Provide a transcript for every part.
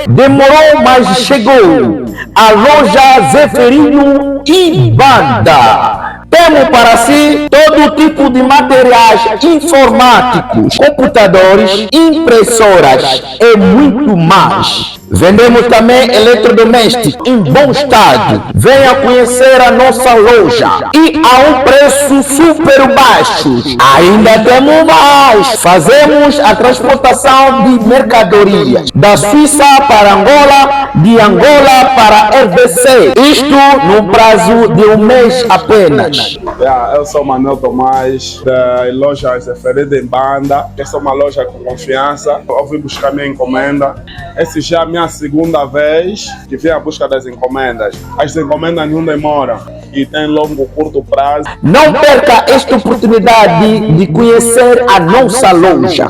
Demorou, mas chegou. A loja Zeferino e Banda. Temos para si todo tipo de materiais informáticos, computadores, impressoras e muito mais. Vendemos também eletrodomésticos em bom estado. Venha conhecer a nossa loja e a um preço super baixo. Ainda temos mais. Fazemos a transportação de mercadorias da Suíça para Angola, de Angola para RDC. Isto no prazo de um mês apenas. Yeah, eu sou Manuel Tomás, da loja Zeferino em Banda. Essa é uma loja com confiança. Eu vim buscar minha encomenda. Essa já é a minha segunda vez que vim à busca das encomendas. As encomendas não demoram e tem longo, curto prazo. Não perca esta oportunidade de conhecer a nossa loja.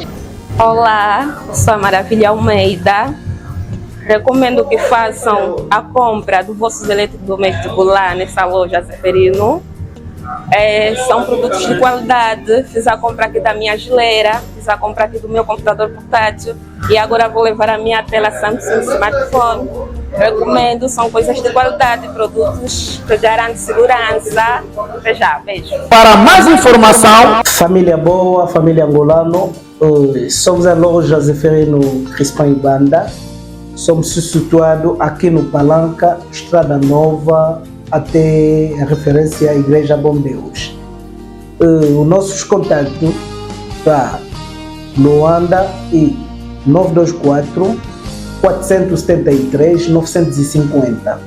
Olá, sou a Maravilha Almeida. Recomendo que façam a compra do vosso eletrodoméstico lá nessa loja Zeferino. É, são produtos de qualidade. Fiz a compra aqui da minha geleira, fiz a compra aqui do meu computador portátil e agora vou levar a minha tela Samsung smartphone. Recomendo, são coisas de qualidade, produtos que garantem segurança. Até já, beijo. Para mais informação, Família boa, família angolano, somos a loja Zeferino Crispim Banda. Somos situados aqui no Palanca, Estrada Nova, até a referência à Igreja Bom Deus. O nossos contatos para Luanda e 924 473 950.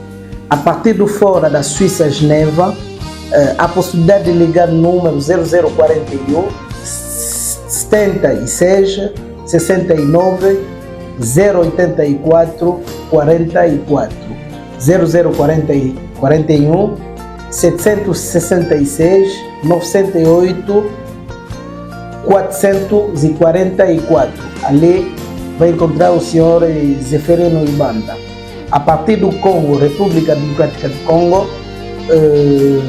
A partir do fora da Suíça Geneva, há a possibilidade de ligar no número 0041 76 69 084 44 0041 766 908 444. Ali vai encontrar o senhor Zeferino Ibanda. A partir do Congo, República Democrática do Congo,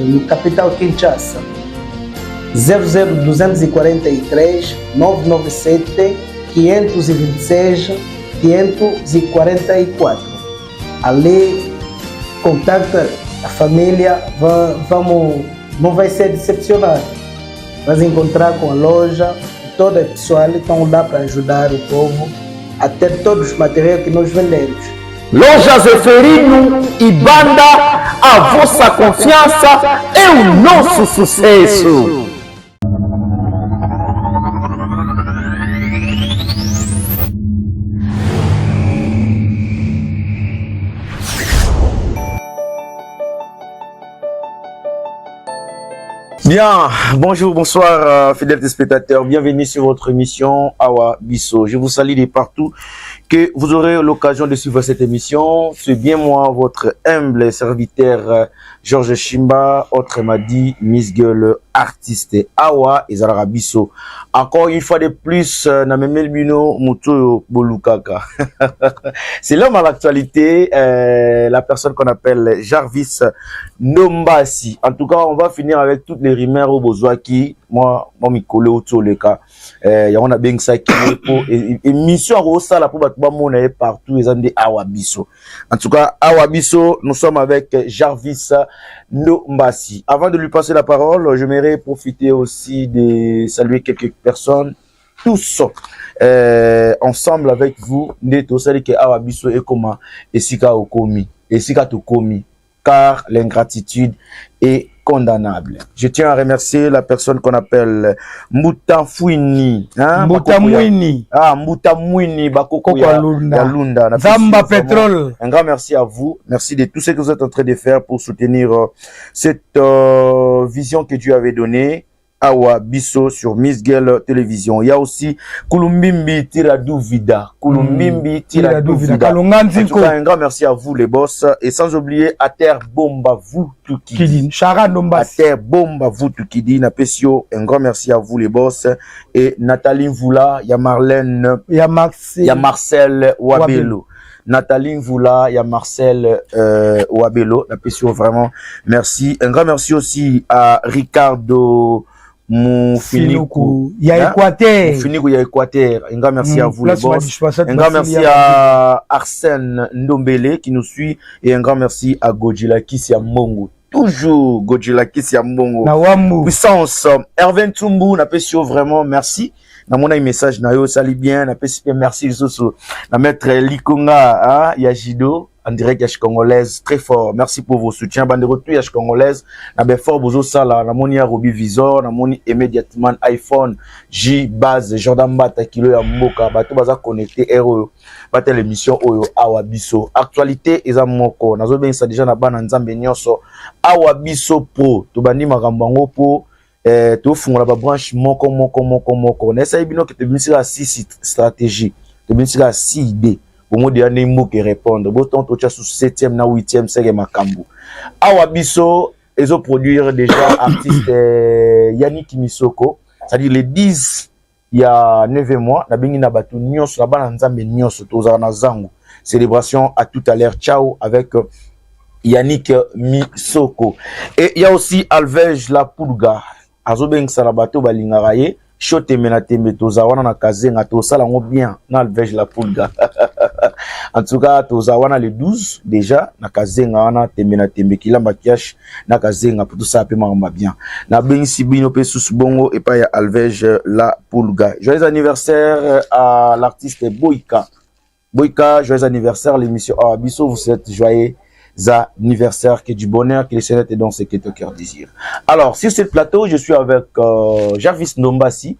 no capital Kinshasa, 00243 997 526 544. Ali contacta a família, vamos, não vai ser decepcionado. Vais encontrar com a loja, todo o pessoal estão lá para ajudar o povo a ter todos os materiais que nós vendemos. Loja Zeferino e Banda, a vossa confiança é o nosso sucesso. Bien, bonjour, bonsoir, fidèles téléspectateurs. Bienvenue sur votre émission Awa Bisso. Je vous salue de partout que vous aurez l'occasion de suivre cette émission. C'est bien moi, votre humble serviteur, Georges Chimba, autrement dit, Miss Gueule, artiste Awa et Zara Bisso. Encore une fois de plus, Namemel Bino, Mutoyo Bolukaka. C'est l'homme à l'actualité, la personne qu'on appelle Jarvis Ndombasi. En tout cas, on va finir avec toutes les rumeurs au Bozwaki. Moi, moi, Mikolo, autour le cas. Y a on a bien ça qui est pour émission à Rosa, là, pour battre mon nez partout, ils ont des Awa Bisso. En tout cas, Awa Bisso, nous sommes avec Jarvis Ndombasi. Avant de lui passer la parole, j'aimerais profiter aussi de saluer quelques personnes, tous ensemble avec vous, Neto, c'est que Awa Bisso est comment, et Sika Okomi, et Sika Tokomi, car l'ingratitude est condamnable. Je tiens à remercier la personne qu'on appelle Mouta Fouini, hein, Mouta Bakoko ya- Mouini. Ah, Mouta Mouini, Bakoko Koko ya Lunda. ya Lunda. Na Zamba pesi vraiment Pétrole. Un grand merci à vous. Merci de tout ce que vous êtes en train de faire pour soutenir cette vision que Dieu avait donnée. Awa Bisso sur Miss Girl Télévision. Il y a aussi Kulumbimbi Tiraduvida. Kulumbimbi Tiraduvida. Tiraduvida. Kalonga En tout Nzinko. cas, un grand merci à vous les boss. Et sans oublier Ater Bomba Vutukidi. Kidi. Chara Ndombasi. Ater Bomba Vutukidi. Napesio, un grand merci à vous les boss. Et Nathalie Mvula, il y a Marlène. Il y a Marcel. Il y a Marcel Wabelo. Wabelo. Nathalie Mvula, il y a Marcel Wabelo. Napesio, vraiment, merci. Un grand merci aussi à Ricardo Mufiniku ya Équateur. Mufiniku ya Équateur. Un grand merci à vous les boss. Un grand merci à Arsène Ndombele qui nous suit et un grand merci à Godjila Kissia Mbongo. Toujours Godjila Kissia Mbongo. Na Wambu. Puissance. Hervé Ntumbu, napesi vraiment merci. Na mona message na yo sali bien, napesi pe merci lisusu. Na maître Likonga, hein, ya Jido en direct ya congolaise très fort. Merci pour vos soutiens bandeko tout ya congolaise. Na be fort bozo sala na moni ya Robi Visor, na moni immédiatement iPhone J base Jordan Mbata kilo ya mboka bato baza connecté ero bata l'émission oyo awa biso. Actualité eza moko. Nazo bengisa déjà na bana nzambe nyonso awa biso pro tobandi makambo yango po tofungola ba branche moko moko moko moko. Na esali bino ke tobimisika 6 stratégie, tobimisika 6 idées. Bomodi ya ndenge mboka répondre boton totia sous 7e na 8e seke makambo. Awa biso ezo produire déjà artiste Yannick Misoko, c'est-à-dire les 10 ya 9e mois nabengi na bato nyonso na bana nzambe nyonso tozala na zango. Célébration à tout à l'heure. Ciao avec Yannick Misoko. Et il y a aussi Alvege La Pulga. Azobengisa na bato balingaka ye sho tembe na tembe toza wana na Kazenga tosala yango bien na Alvege La Pulga. En tout cas toza wana le 12 déjà na Kazenga wana tembe na tembe kilamba kiash na Kazenga po tosala pe makambo bien. Nabengisi bino pe susu bongo epai ya Alvege La Pulga. Joyeux anniversaire à l'artiste Boyka. Boyka, joyeux anniversaire. L'émission Awa Biso vous souhaite joyeux anniversaire, que du bonheur, que le Seigneur te donne ce que ton cœur désire. Alors, sur ce plateau, je suis avec Jarvis Ndombasi.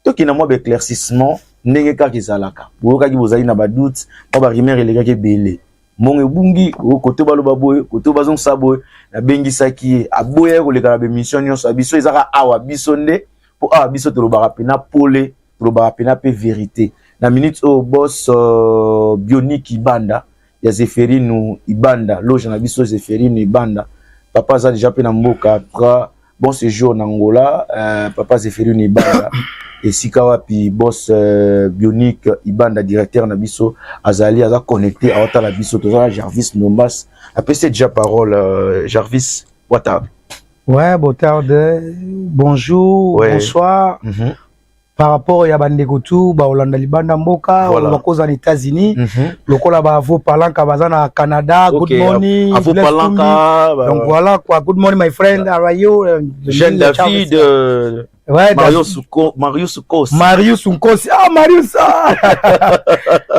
Toki na mwa éclaircissement ndenge kaka ezalaka. Boyokaki bozali na ba doute, mwa ba rumeur elekaki ebele. Mbongo ebungi, kote baloba boye, kote bazongisa boye, nabengisaki ye, aboyaki koleka na ba émission nyonso ya biso ezaka awa biso nde, po awa biso tolobaka pena pole, tolobaka pena pe vérité. Na minute oyo boss Bionic Ibanda ya Zeferino Ibanda, loge na biso Zeferino Ibanda, papa aza déjà pe na mboka après bon séjour na Angola, papa Zeferino Ibanda esika wapi boss Bionic Ibanda directeur na biso azali aza connecté aotala biso tozala Jarvis Ndombas apesi déjà parole. Jarvis Ouattara. Ouais, botarde, bonjour, bonsoir. Par rapport ya bandeko tu baolanda libanda mboka, bakoza na États-Unis, lokola baavo Palanka baza na Canada, good morning. Avo Blaise Palanka, Kumbi. Donc voilà quoi, good morning my friend, how are you? Jeune David, Ouais, Mario David. Suko, Marius Sukos. Marius Nkosi. Ah, Marius! Ah.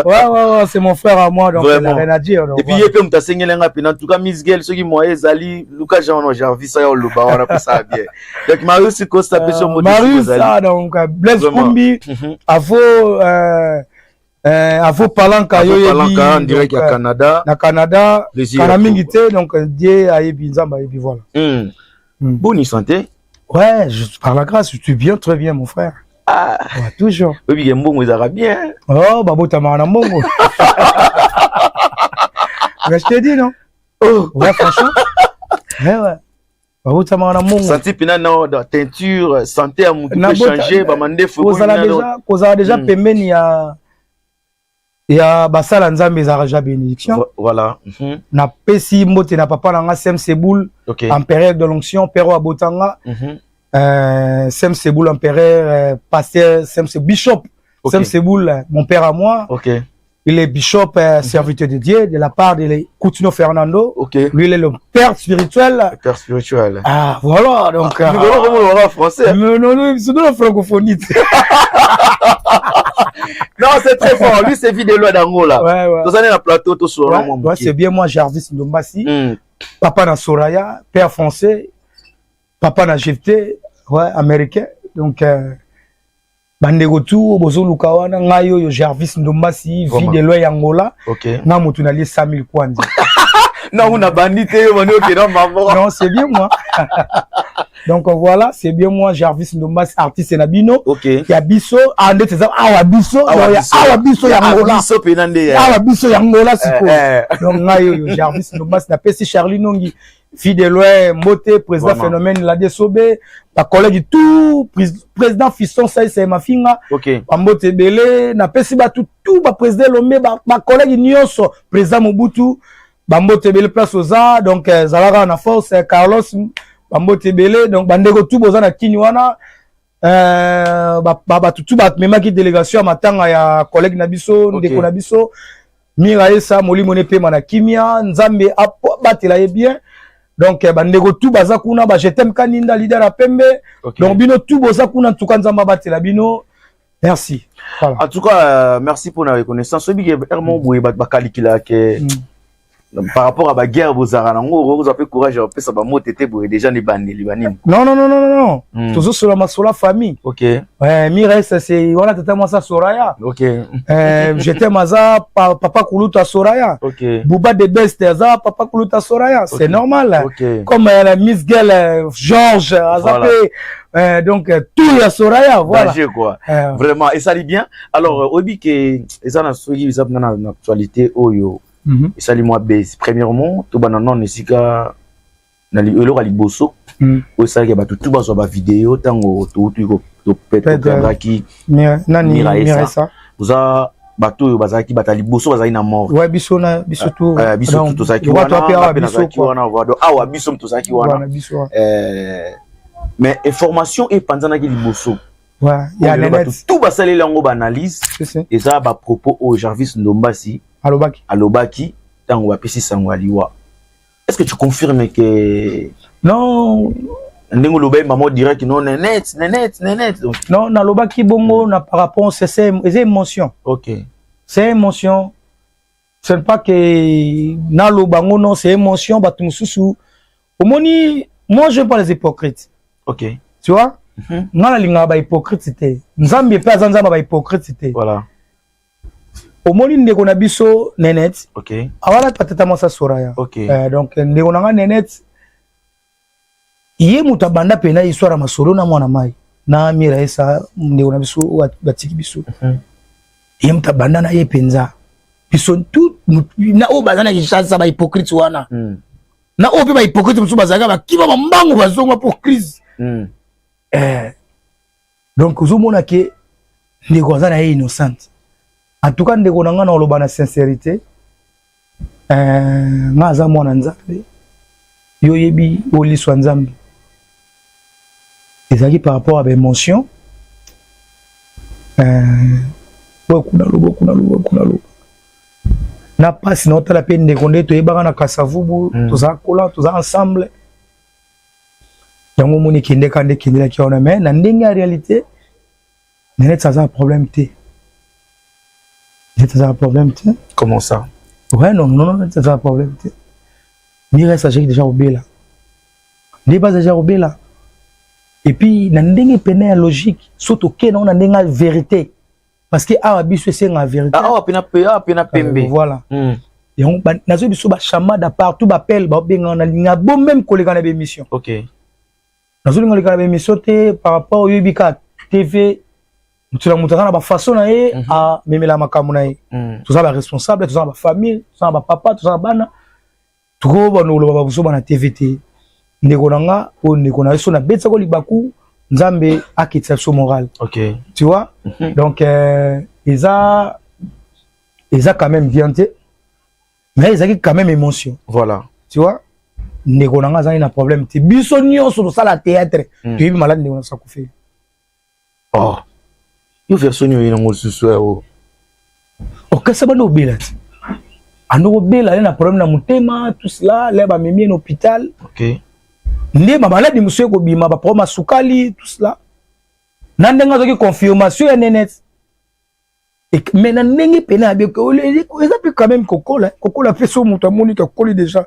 Ouais, c'est mon frère à moi, donc il Vraiment. n'a rien à dire. Donc, Et puis, voilà. ye pe moto asengeli nga pena. En tout cas, Miss Gale, soki moyen ezali, Lucas Jean no Jarvis ya oloba wana po ça bien. Donc Marius Sukos apesi yo mbote. Marius, Ezali. ah, donc, Blaise Kumbi, Avo Palanka, Avo yo yebi, Palanka, en direct donc, ya Canada. Na Canada, Plaisir kana ya mingi Congo. te, donc, Dieu ayebi, Nzambe ayebi, voilà. Bonne santé. Ouais, par la grâce, je suis bien, très bien, mon frère. Ah. Ouais, toujours. Oui, bien, mbongo ezalaka bien. Oh, babota na mbongo. Mais je t'ai dit, non? Oh. Ouais, franchement. Ouais. Babota na mbongo. Santé pina na da teinture, santé ya mutu Na peut bota- changer, ba mandefu kozala ekomi déjà, kozala déjà pembeni ya basala Nzambe ezalaka déjà bénédiction. Voilà. Napesi mbote na papa na nga Sem Seboul, empereur de l'onction, père oyo abotanga. Sem Seboul, empereur, pasteur Sem Seboul, bishop Sem Seboul, mon père à moi. Il est bishop, serviteur de Dieu, de la part de Coutinho Fernando. Lui, il est le père spirituel. Le père spirituel. Ah, voilà, donc, Ah, nous allons vraiment le voir en français. Mais non, non, c'est de la francophonie. Non, c'est très fort. Lui, c'est Vidéo d'Angola. Ouais. Tous allés dans le plateau, tous sur Ouais, le ouais, c'est bien moi, Jarvis Ndombasi. Papa na Soraya, père français. Papa na Jefté, ouais, américain. Donc, bandeko tu bozoluka wana ngai oyo Jarvis Ndombasi, Vraiment. vie de loin ya Angola. Nga motu nalie 100 000 kwanza. Non, on a bandit, on est ok, non, maman. Non, c'est bien moi. Donc voilà, c'est bien moi, Jarvis Ndombasi, artiste na bino. Ya biso, ah, ndete za, awa biso, Awa donc, ya biso. awa biso ya Ya Angola. biso pe nande ya. Awa biso ya Angola sikoyo. Eh. Donc ngai oyo Jarvis Ndombasi, napesi Charlie Nongi, fille de loin, Mbote, président Vraiment. Phénomène, Ladé Sobé, ba collègue tout, président Fiston Saïs Mafinga, ba Mbote Belé, napesi ba tout, tout, ba président Lomé, ba collègue nyonso, président Mobutu, ba Mbote Belé place aux arts, donc, Zalaka na force, Carlos, ba Mbote Belé, donc, ba ndeko tout boza na kini wana, Bato tu bamemaki délégation ya matanga ya collègue na biso, ndeko na biso Mira Esa, molimo ne pema na kimia, Nzambe abatela ye bien. Donc bandeko tu baza kuna, ba jetem kaninda, leader ya pembe. Donc bino tu boza kuna, ntuka Nzambe abatela bino. Merci. Voilà. En tout cas, merci pour la reconnaissance. Oyebi ke Hermon boye, bato bakalikilaka par rapport à baguerre bozalaka nango, okozwa mpe courage ya kopesa bamote te boye déjà na ebandeli banini? Non, non, non, non, non. Tozosola masolo famille. Ouais, Mira c'est wana tata mwasa Soraya. Je t'aime aza papa kuluta Soraya. Bouba de Best aza papa kuluta Soraya. C'est normal. Comme la Miss Girl Georges aza pe donc tout ya Soraya, voilà. Danger quoi. Vraiment esali bien. Alors oyebi ke eza na soki eza na actualité oyo esali mwa base. Premièrement, tobanda nano esika na eloko ya liboso oyo esalaki bato tu bazwa bavideo ntango touti toperdaki nani, Mira. Oza bato oyo bazalaki bato ya liboso bazalaki na mort. Ouais, biso na biso tu. Biso tu tozalaki wana, nazalaki wana. Awa biso tozalaki wana, mais information epanzanaki liboso, bato tu basaleli yango baanalyse, eza bapropos oyo Jarvis Ndombasi alobaki. Alobaki ntango bapesi sango ya liwa. Est-ce que tu confirmes que Non. Ndenge olobai mama direct, non, Nenet, Nenet, Nenet, donc Non, nalobaki bongo na par rapport, c'est eza émotion. C'est émotion, ce n'est pas que naloba ngo, non, c'est émotion. Bato mosusu omoni, moi je pas les hypocrites. Tu vois, nga nalingaka bahypocrite te. Nzambe mpe aza Nzambe bahypocrite te. Omoni ndeko na biso Nenet, awala patata mwasi Soraya. Donc ndeko na nga Nenet, ye moto abanda mpena histoire ya masolo na mwana mai na Mira Esa, ndeko na biso oyo batiki biso. Ye moto abanda na ye mpenza. Biso tout na oyo baza na Kinshasa, bahypocrite wana, na oyo mpe bahypocrite mosusu bazalaka bakima bambangu, bazongwa mpo crise. Donc ozomona ke ndeko aza na ye innocente. En tout cas, ndeko na nga, na oloba na sincérité, nga aza mwana Nzambe, yo oyebi oliswa Nzambe. Ezalaki par rapport à baémotion. Oyo kuna loba, kuna loba, kuna loba na mpasi na otala mpe ndeko nde toyebaka na Kasavubu. Toza kola, toza ensemble. Yango omoni ekendeka nde ekendelaki wana, mais na ndenge ya réalité, Neneti aza na problème te. Neneti aza na problème te. Comment ça? Ouais, non, non, non, Neneti aza na problème te. Mira azalaki déjà kobela, nde baza déjà kobela. Et puis na ndenge pene ya logique, so tokende ngo na ndenge ya vérité, parce que awa biso esengaka vérité. Awa pena, awa pena pembe. Voilà. Yango nazwi biso bachamada partout, bapele babengaka, nalinga bo même koleka na bémission. Nazolinga koleka na bémission te par rapport oyebi kaka TV, moto na moto aza na bafaçon na ye amemela makambo na ye. Toza baresponsable, toza na bafamille, toza na bapapa, toza na bana. Tokobana koloba babuzoba na TV te. Ndeko na nga oyo, ndeko na ye, so nabetisako libaku, Nzambe akitisa biso moral. Tu vois? Donc eza quand même bien te, mais ezalaki quand même émotion. Tu vois, ndeko na nga azali na problème te. Biso nyonso tosala théâtre, toyebi maladi ndeko na biso akufeli. Oh, yo version nini oye nango lisusu oyo? Okasa banda obela te, ando kobela ye na problème na motema, tout cela, le bamemi ye na hôpital. Nde bamaladi mosusu ekobima, baproblème ya sukali, tout cela, na ndenge azwaki confirmation ya Nenet. Mais na ndenge pene ya eza mpe quand même kokola, kokola mpe. So moto amoni kakoli déjà,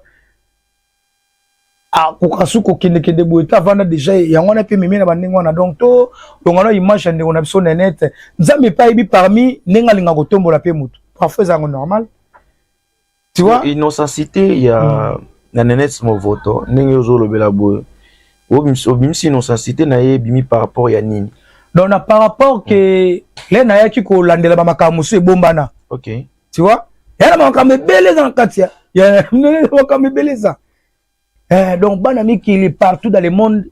akoka su kokendekende boye te, avanda déjà. Yango wana mpe memi na bandenge wana. Donc to longa na image ya ndeko na biso Nenet. Nzambe mpe ayebi parmi ndenge alingaka kotombola mpe motu, parfois eza yango normal, tu vois? Innocentité ya na Nenet Movoto, ndenge ozolobela boye, obimisi innocentité na ye, ebimi par rapport ya nini? Donc na par rapport ke le nayaki kolandela bamakambo mosusu ebombana. Tu vois, ya na makambo ebele eza na kati ya makambo ebele eza. Donc bana mikili partout dans le monde,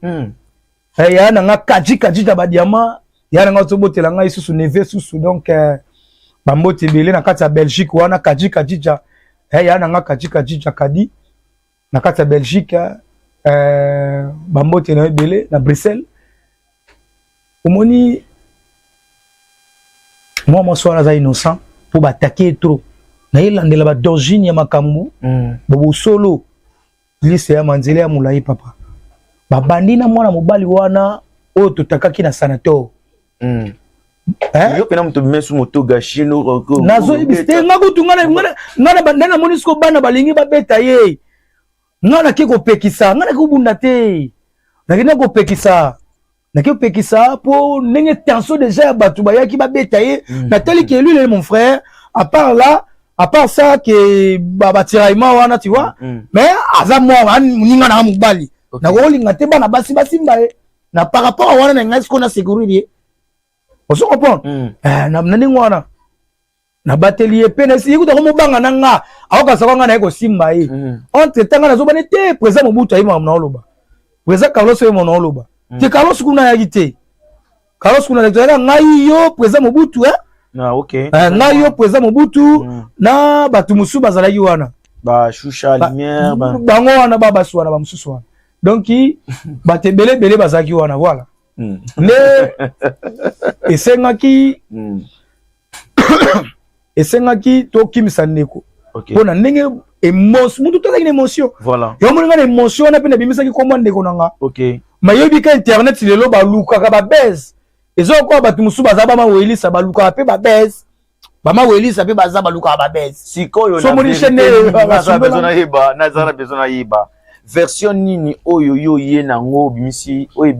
ya na nga kaji kaji ta badiama, ya na nga ozobotela ngai susu neve susu. Donc bambote ebele na kati ya Belgique wana, kaji kajija, ya na nga kaji kajija kadi na kati ya Belgique, bambote na ebele na Bruxelles. Omoni, mwa mwasi wana aza innocent mpo batake ye trop. Nayelandela badorigine ya makambo bobosolo liste ya manzela ya molai papa. Babandi na mwana mobali wana oyo totakaki na sanator. Eh? Yo pena moto mesu moto gashino. Nazoyebisa te, nga kutu nga namoni siko bana balingi babeta ye. Nga nake kopekisa, nga nake kobunda te, nakenda kopekisa, nake kopekisa mpo ndenge tension déjà ya bato bayaki babeta ye. Natali ke lui, mon frère, à part là, à part ça ke batiraillement wana, tu vois, mais aza mwa moninga nanga mobali, nakokolinga te bana basi basimba ye. Na par rapport a wana na ngai sikoyo na sécurité ye, ozo comprendre? Na ndenge wana nabateli ye mpe ye kuta komobanga na nga, akokasa kwa nga naye kosimba ye. Entre temps nga nazobana te, président Mobutu ayi makambo na oloba, président Carlos oyo mona oloba te. Carlos kuna ayaki te, Carlos kuna ayaki toyaka ngai yo président Mobutu, eh? Ah, ok. Ngai yo président Mobutu na bato mosusu bazalaki wana. Bashusha lumière Bango wana, babasi wana, bamosusu wana, donc bato ebele ebele bazalaki wana, voilà. Nde esengaki esengaki tokimisa ndeko mpo na ndenge émotion, mutu tozalaki na émotion. Yango moni nga na émotion wana mpe nabimisaki komwa ndeko na nga. Mayebi ka internet lelo balukaka babese, eza kokoa bato mosusu baza bamawelisa, balukaka mpe babese, bamawelisa mpe baza balukaka babese. Sikoyo So moni chaîne naza besoin nayeba, naza na besoin nayeba version nini oyo yo ye nango obimisi, oyo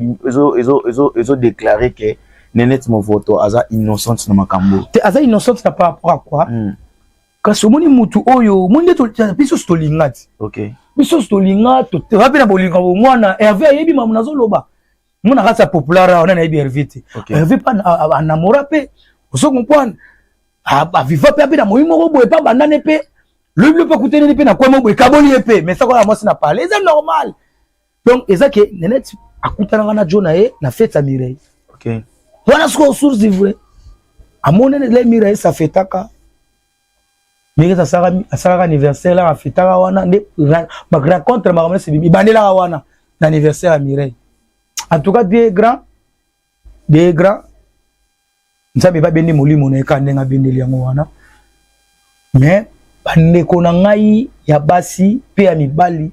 ezo déclarer ke Nenette Movoto aza innocente na makambo. Te, aza innocente na par rapport à quoi? Kasi omoni mutu oyo omoni nde biso so tolinga ti biso so tolinga, toza mpe na bolingo bomwana. Hervé ayebi mamu nazoloba, mona kati ya populaire awa, nani ayebi Hervé te? Hervé mpe anamora mpe, ozo comprendre, aviva mpe ape na moi moko boye mpe abandane mpe lobi mpe akutaneli mpe na kwema boye, ekaboli ye mpe, mais sakola mwasi na pale eza normal. Donc eza ke Nenette akutanaka na jo na ye na fete ya Mireille. Wana sikoyo source vrai amonene le Mireille safetaka, Mireille asalaka anniversaire la afetaka wana nde barencontre, makambo nyonso ebandelaka wana na anniversaire ya Mireille. En tout cas, Dieu est grand, Dieu est grand. Nzambe babendi molimo na ye kaka ndenge abendeli yango wana. Mais bandeko na ngai ya basi mpe ya mibali,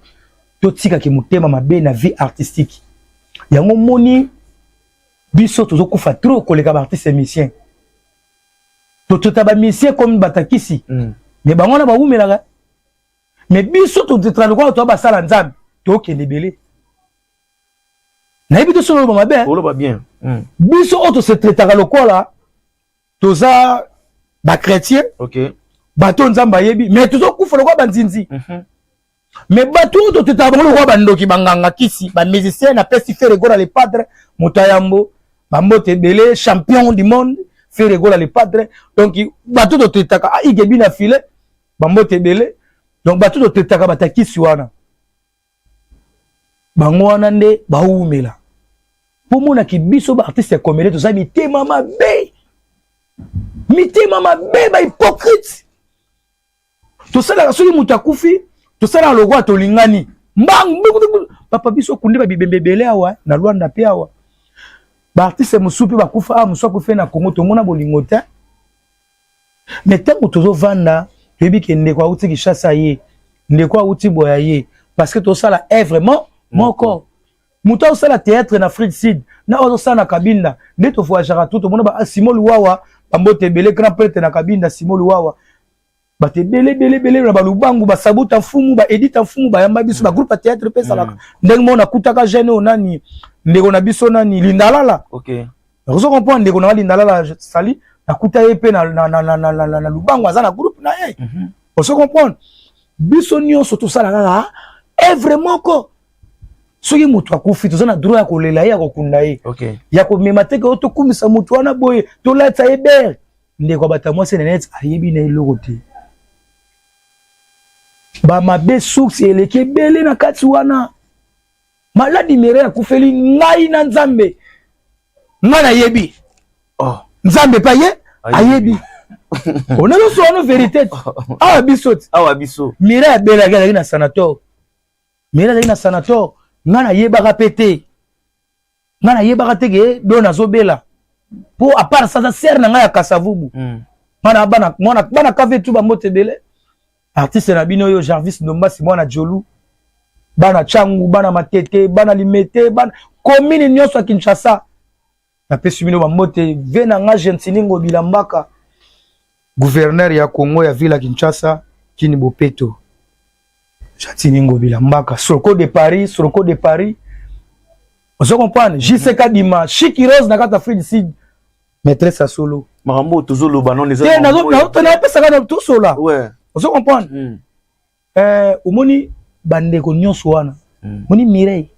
totikaki motema mabe na vie artistique. Yango moni biso tozokufa trop koleka baartiste musicien. Totota bamusicien comme batakisi, mais bango wana bawumelaka, mais biso totala lokola toya basala Nzambe, tokende ebele. Nayebi te soki oloba mabe. Oloba bien. Biso oyo tose traitaka lokola toza bachrétien, bato oyo Nzambe ayebi, mais tozokufa lokola banzinzi. Mais bato oyo totetaka bango lokola bandoki, banganga kisi, bamusicien, napesi Ferre Gola le Padre, moto ayambo bambote ebele, champion du monde Ferre Gola le Padre. Donc bato totetaka igebi na file, bambote ebele. Donc bato totetaka batakisi wana, bango wana nde bawumela. Mpo monaki biso baartiste ya comédie toza mitema mabe, mitema mabe, bahypocrite. Tosalaka soki moto akufi, tosalaka lokola tolingani mbangu. Papa, biso kundi babibembe ebele awa na Lwanda mpe awa, baartiste mosusu mpe bakufa awa, mosusu akufi na Congo, tomona bolingo te. Mais ntango tozovanda, toyebi ke ndeko awuti Kinshasa ye, ndeko awuti boya ye, parce que tosala œuvre moko. Moto azosala théâtre na Afrique Sud na oyo azosala na Kabinda, nde tovoyageaka tu, tomona ba Simo Luwawa, bambote ebele, grand prêtre na Kabinda Simo Luwawa, bato ebele ebele ebele na balubangu, basabuta mfumu, baedita mfumu, bayamba biso. Bagroupe ya théâtre mpe ezalaka ndenge moko. Nakutaka jeune oyo nani, ndeko na biso nani, Lindalala. Ozo comprendre, ndeko na nga Lindalala sali, nakuta ye mpe na Lubangu, aza na groupe na ye. Ozo comprendre, biso nyonso tosala kaka œuvre moko. Soki moto akufi, toza na droit ya kolela ye, ya kokunda ye, ya komema te ke oyo tokumisa motu wana boye, tolatisa ye bere. Ndeko ya bato ya mwasi Nenete ayebi na eloko te, bamabe source eleki ebele na kati wana. Maladi mere akufeli, ngai na Nzambe ngai nayebi. Nzambe epa ye ayebi, onazosola no vérité awa biso ti. Awa biso. Mire abelaki, azalaki na sanator. Mire azalaki na sanator, ngai nayebaka mpe te. Ngai nayebaka te ke do nazobela po à part ça aza sere na ngai ya Kasavubu. Ngai na bana mwana bana kave tu bambote ebele, artiste na bino oyo Jarvis Ndombasi, mwana Jolu, bana Changu, bana Matete, bana Limete, bana commune nyonso ya Kinshasa, napesi bino bambote. Ve na nga Gentini Ngobila Mbaka, gouverneur ya Congo ya ville ya Kinshasa, kini bopeto. Gentini Ngobila Mbaka, Soroko de Paris, Soroko de Paris, ozo comprendre? JC Kadima, Chiki Rose na kati Afrique du Sud, maîtresse ya solo. Makambo oyo tozoloba non. Eza te, napesaka tosola. Ozo comprendre? Omoni bandeko nyonso wana, omoni Mireille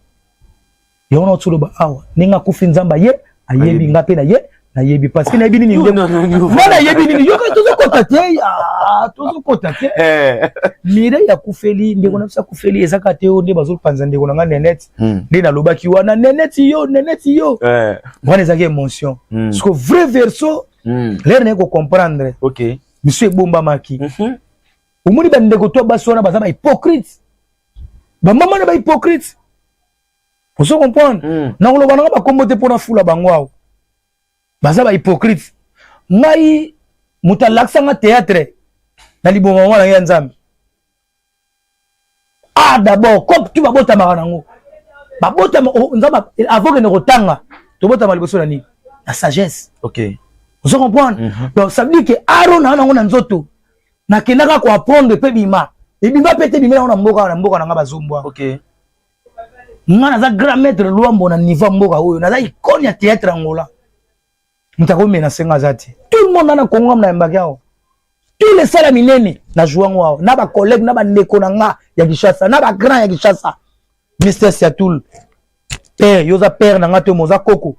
yango na otoloba awa ndenge akufi, Nzambe aye ayebi, nga mpe na ye nayebi, parce que nayebi nini, nga nayebi nini. Yoka, tozokota te, tozokota te. Mireille akufeli, ndeko na biso akufeli, eza kaka te oyo nde bazopanza ndeko na nga Nenete. Nde nalobaki wana, Nenete yo, Nenete yo wana ezalaki émotion, parce que vrai verso lere naye kocomprendre miso ebombamaki. Omoni bandeko to basi wana baza bahypocrite, bamama na bahypocrite, ozo comprendre? Nakoloba nanga bakombo te mpona fula bango awa, baza bahypocrite. Ngai moto alakisanga théâtre na liboma mwana ya Nzambe. Ah, d'abord comme tu babotamaka nango, babotama Nzambe avant kende kotanga, tobotama liboso na nini? Na sagesse. Ozo comprendre? Donc ça veut dire que aro na nango na nzoto, nakendaka koapprendre mpe bima ebima mpe te, bima yango na mboka, na mboka na nga bazombwa. Nga naza grand maître Lwambo na niveau ya mboka oyo, naza icône ya théâtre Angola. Moto akomenacer nga aza te. Tout le monde ana Kongo na yambaki awa, tous les sala minene na jouango awa na bacollègue, na bandeko na nga ya Kinshasa, na bagrand ya Kinshasa. Mr Siatul, père, yo oza père na nga te, moza koko.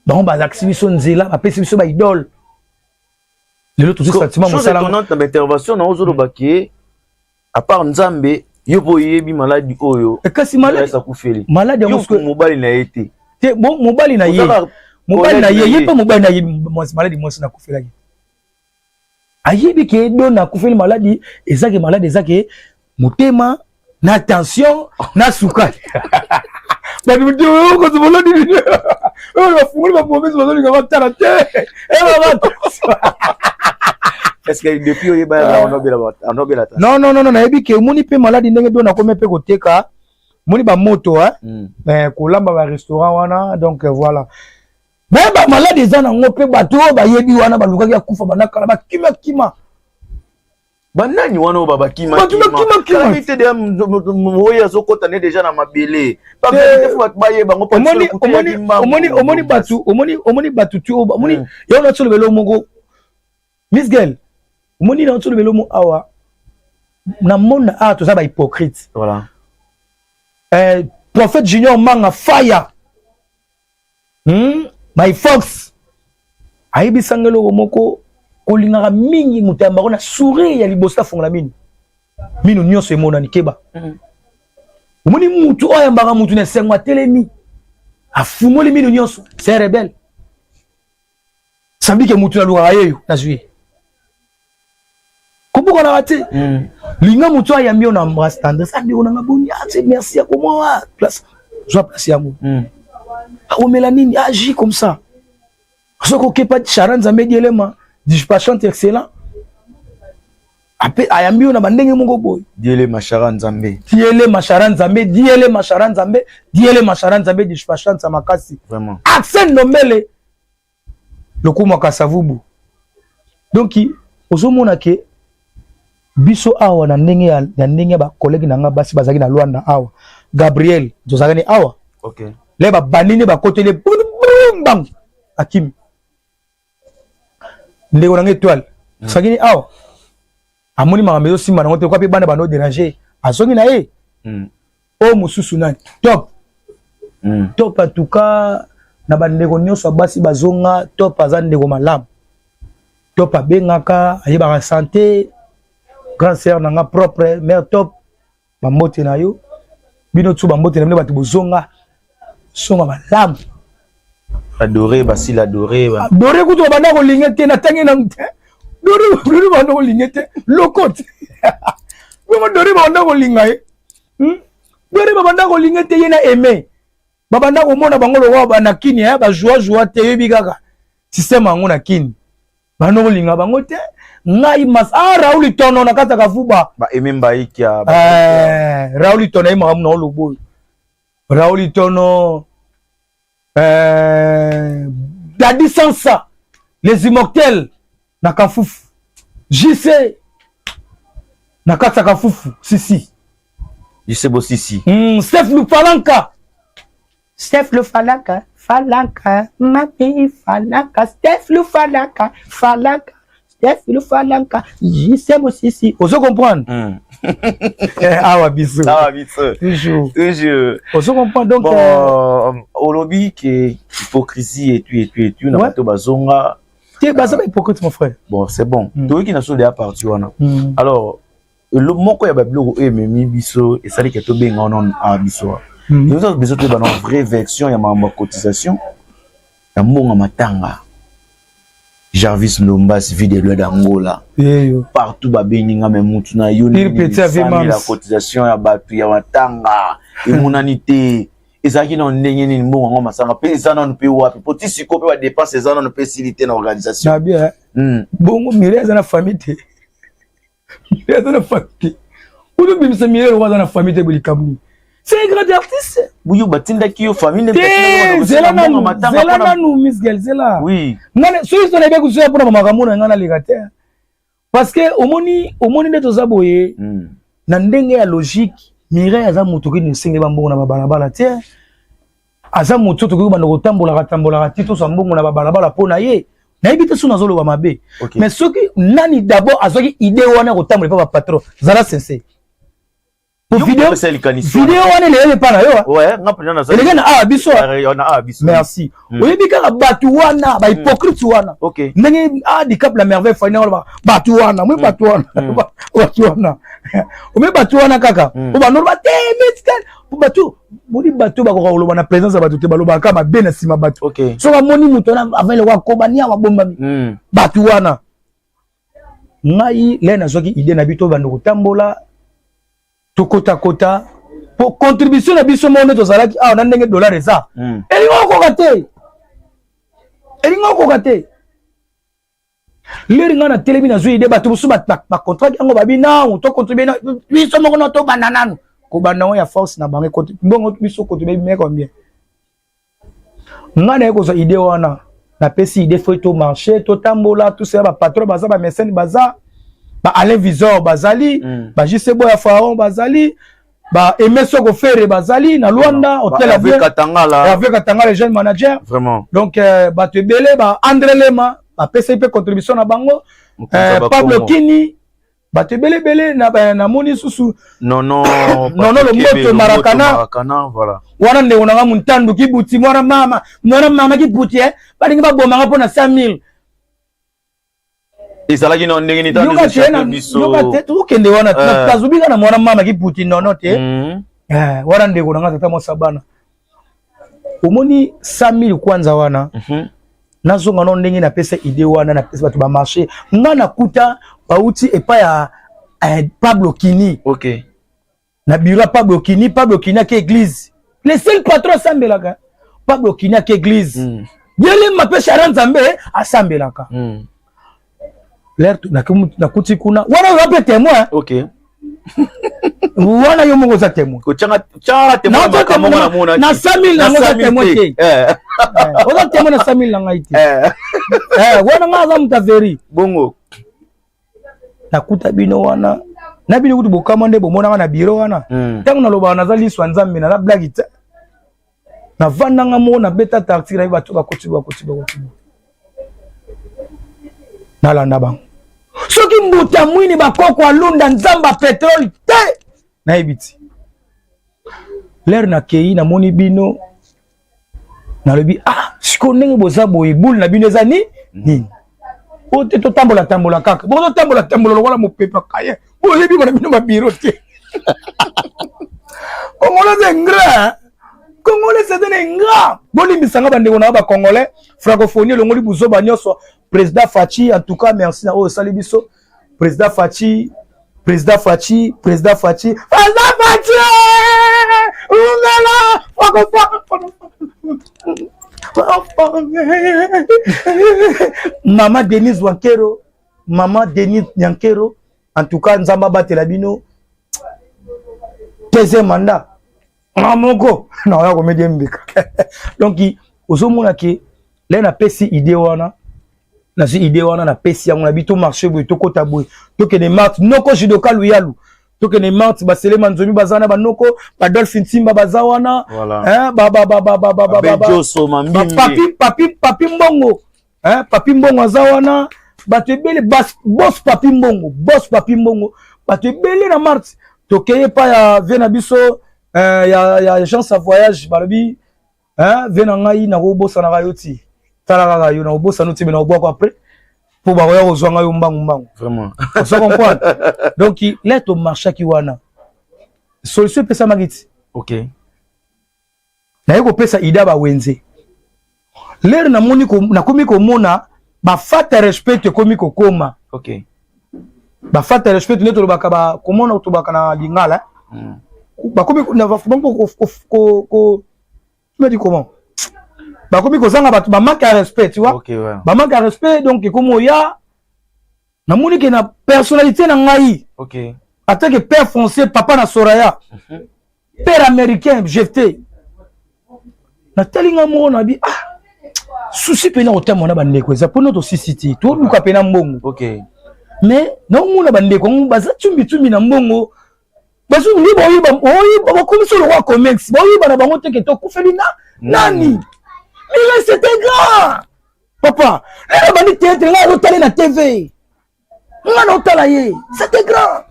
Bango bazalakisi biso nzela, bapesi biso baidole. Lelo tozwi sentiment. Mosala na baintervention na ozoloba ke à part Nzambe, yo mpo oyebi maladi oyo. Kasi maladi akufeli. Maladi yango. Mobali na ye te. Te, mobali na ye, mobali na ye, ye mpe mobali na ye maladi mwasi nakufelaki, ayebi ke do nakufeli maladi ezake, maladi ezake motema na tension na sukali. Bato bolodi oyo bafungoli bapromese, bazolinga batala te. Est-ce que depuis oyeba anobela? Non, non, non, nayebi ke omoni mpe maladi ndenge do nakomi mpe koteka, omoni bamoto, kolamba barestaurant wana. Donc voilà, me bamaladi eza nango mpe bato oyo bayebi wana balukaki akufa bandakala, bakimakima. Banani wana oyo babakimakimakima te? Oyo azokɔta ne déjà na mabele, bato bayeba ngo. Omoni bato, omoni bato tu, omoni yango na tsolobelo moko. Miss Girl, omoni na tsolobelo mo awa na monde awa, toza bahypocrite. Voilà. Prophète Junior Manga Fire, My Fox ayebisanga eloko moko: kolingaka mingi moto yambako na sourire ya liboso, afongola mino, mino nyonso emonani, keba. Omoni mutu oyo ayambaka mutu na esengo, atelemi, afungoli mino nyonso, c'est rebelle. Ça veut dire que mutu nalukaka yeyo, nazwi ye. Kobukanaka te. Linga motu ayambi yo na embrasse, tendresse: "Andeko nanga, boni?" "Ah, merci." Akomwa place, zwa place yango. Akomela nini? Agit comme ça. Soki okepa chara Nzambe dielema dispachante excellent, ape ayambi yo na bandenge moko boye. Diele mashara Nzambe. Diele mashara Nzambe, diele mashara Nzambe, diele mashara Nzambe, dispachante ya makasi. Vraiment. Accent Ndombele, lokumu Kasavubu. Donc ozomona ke biso awa na ndenge ya, na ndenge ya bacollègue na nga basi bazalaki na Lwanda awa, Gabriel tozalaki ni awa. Le babandi nde bakoteli bango, akimi. Ndeko na nga Étoile azalaki ni awa, amoni makambo ezosimba nango te kwa mpe bana bando déranger, azongi na ye. Oyo mosusu nani? Top. Top, en tout cas na bandeko nyonso ya basi bazonga, Top aza ndeko malamu. Top abengaka, ayebaka santé grande sœur na nga propre mère. Top, bambote na yo. Bino tu, bambote na bino. Bato bozonga, songa malamu. Adoré, basile adoré. Adoré kutu babanda kolinga te, natangi nanu te. Dore, Dore babanda kolinga te, loko te bongo. Dore babanda kolinga ye, Dore babanda kolinga te, ye na aimé. Babanda komona bango lokola na Kini, eh, bajua jua te, yebi kaka système yango na Kini. Banda kolinga bango te. Ngai mas ah Raoul Tono na kati ya Kavuba. Ba Aimé Mbaikia. Eh, Raoul Tono ye makambo na olobo. Raoul Tono Daddy Sansa, les immortels na Kafufu. JC na kati ya Kafufu, sisi. JC Bosisi. Steph Lupalanka. Steph Lufalanka, Falanka, Mami Falanka, Steph Lufalanka, Falanka, Steph Lufalanka, JC Bosisi. Ozo comprendre? Awa biso. Awa biso. Toujours. Toujours. Ozo comprendre donc bon, olobi que hypocrisie et tout et tout et tout na bato bazonga. Te baza ba hypocrite, mon frère. Bon, c'est bon. Toyoki na so deya parti wana. Alors, le moko ya babiloko oyo ememi biso esali ke tobenga wana awa biso wa. Biso toyeba na vraie version ya makambo ya cotisation ya mbongo matanga. Jarvis Ndombas, vie de loi d'Angola. Partout babengi nga, mais mutu na yo la cotisation ya bato ya matanga emonani te. Ezalaki na ndenge nini mbongo yango masanga mpe eza nanu mpe wapi po ti sikoyo mpe badepense eza nanu mpe esili te na organisation? Na bien. Bongo Mireille aza na famille te? Mireille aza na famille te? Ozobimisa Mireille lokola aza na famille te, bolikambo nini? C'est un grand artiste. Buyo batindaki yo famille. Te, zela nanu, zela nanu, Miss Gel, zela. Ngana soki so nayebi kozoya mpona makambo na ngai, naleka te, parce que omoni nde toza boye na ndenge ya logique. Mireille aza moto okende esenge bambongo na babalabala te. Aza moto tokoki banda kotambolaka tambolaka ti tozwa mbongo na babalabala mpo na ye. Nayebi te so nazoloba mabe, mais soki nani d'abord azwaki idée wana kotambola epa bapatron, zala sincère. Video wana eleki epa na yo, eleki na awa biso. Merci. Oyebi kaka bato wana, bahypocrite wana, ndenge Dicap la Merveille fani wana, bato wana moi, bato wana, bato wana, ome bato wana kaka po bandoloba te. Po bato boni, bato bakoka koloba na présence ya bato te, balobaka mabe na nsima bato. Soki amoni moto wana avant eloko akoba ni awa abombami. Bato wana, ngai le nazwaki idée na biso, bando kotambola, tokotakota po contribution na biso moko nde tozalaki awa na ndenge dollar eza, elingi okoka te, elingi okoka te. Leri ngai natelemi, nazwi idée, bato mosusu bacontraki yango, babi nanu tocontribue biso moko, no tobanda nanu kobanda yango ya force na bango mbongo biso contribue mais combien. Ngai naye kozwa idée wana, napesi idée, faut tomarche, totambola, tosala bapatron baza, bamesene baza, ba Alain Visor bazali, ba JC Boya Pharaon bazali, ba Aimé Soko Ferre bazali na Luanda hotel. Hervé Katangala. Hervé Katangala, jeune manager. Vraiment. Donc bato ebele, ba André Lema bapesaki mpe contribution na bango, Pablo Kini, bato ebele ebele namoni susu. Nono. Nono Lomboto Marakana. Marakana, voilà. Wana ndeko nanga Muntandu Kibuti, mwana mama, mwana mama Kibuti, eh, balingi babomanga mpo na 100 000. Ezalaki na ndenge nini? Yoka te, tokende wana, nazobika na mwana mama Kibuti nono te. Wana ndeko nanga, tata mwasa bana. Omoni 100 000 kwanza wana, nazonga no ndenge napesa idée wana, napesa bato bamarché, nga nakuta bauti epai ya Pablo Kini. Na bureau ya Pablo Kini, Pablo Kini ake église, le seul patron asambelaka. Pablo Kini ake église, Bielema mpe shara Nzambe asambelaka. Lere nakuti kuna wana, oza mpe témoin. Wana yo moko oza témoin. Na 100 000 nango oza témoin te, oza témoin na 100 000 na ngai te. Wana ngai aza moto averi. Bongo. Nakuta bino wana na bino kutu bokamwa nde bomonaka na biro wana. Ntango nalobaka naza liso ya Nzambe, naza blague te. Navandanga moko, nabeta tartire, nayebi bato bakoti, bakoti, bakoti, nalanda bango. Soki mbuta mwini bakoko alunda Nzambe ya petrole te, nayebi ti lere nakei, namoni bino, nalobi: "Ah, sikoyo ndenge boza boye, bule na bino eza ni nini?" Po te totambola tambola kaka, bozotambola tambola lokola mopepe kaye, boyebi bana bino babiro te. Congolais c'est ingrat, Congolais c'est un ingrat. Bolimbisanga bandeko na bacongolais, francophonie elongoli buzoba nyonso. Président Fatshi, en tout cas merci na oyo osali biso. Président Fatshi, président Fatshi, président Fatshi, président Fatshi, ungala francophone. Papa, mama Denise Wankero, mama Denise Nyankero, en tout cas Nzambe abatela bino. Deuxième mandat nga moko naoya komedi mbika. Donc ozomona ke le napesi idée wana, nazwi idée wana, napesi yango na bi to marché boye, tokota boye, tokende marte noko judoka luyalu, tokende marte baselema nzomi baza wana, banoko badolphe ntimba baza wana. Voilà. Hein, ba ba ba ba ba ba ba ba ba Benjoso Mambimbi. Papi papi papi mbongo, hein, papi mbongo aza wana, bato ebele, boss papi mbongo, boss papi mbongo, bato ebele na marte. Tokeye pa ya vie na biso ya agence ya voyage, balobi, hein, vie na ngai, nakobosanaka yo ti, tala kaka yo, nakobosana ti me nakobwako après mpo bakoya kozwa ngai yo mbangu mbangu. Vraiment. Ozo comprendre? Donc le tomarchaki wana, solution epesamaki ti. Naye kopesa ida bawenze lere namoni nakomi komona bafata respect ekomi kokoma. Bafata respect nde tolobaka komona tolobaka na lingala. Bakomi bango tu me dis comment bakomi kozanga bato, bamanque ya respect, tu vois? Ok, ouais. Bamanque ya respect, donc ekomi oya namoni ke na personnalité na ngai en tant que père français, papa na Soraya, père américain jeté, natali nga moko na bi ah susi mpena kotambola na bandeko eza mpona tosisi te, toluka mpena mbongo. Mais naomona bandeko yango baza tumbitumbi na mbongo, bazongi boyiba, oyiba, bakomisi lokwa comex, boyiba na bango teke tokufeli na nani. Mile c'était grand papa lelo bandi théâtre, ngai azotale na TV, nga na otala ye, c'était grand.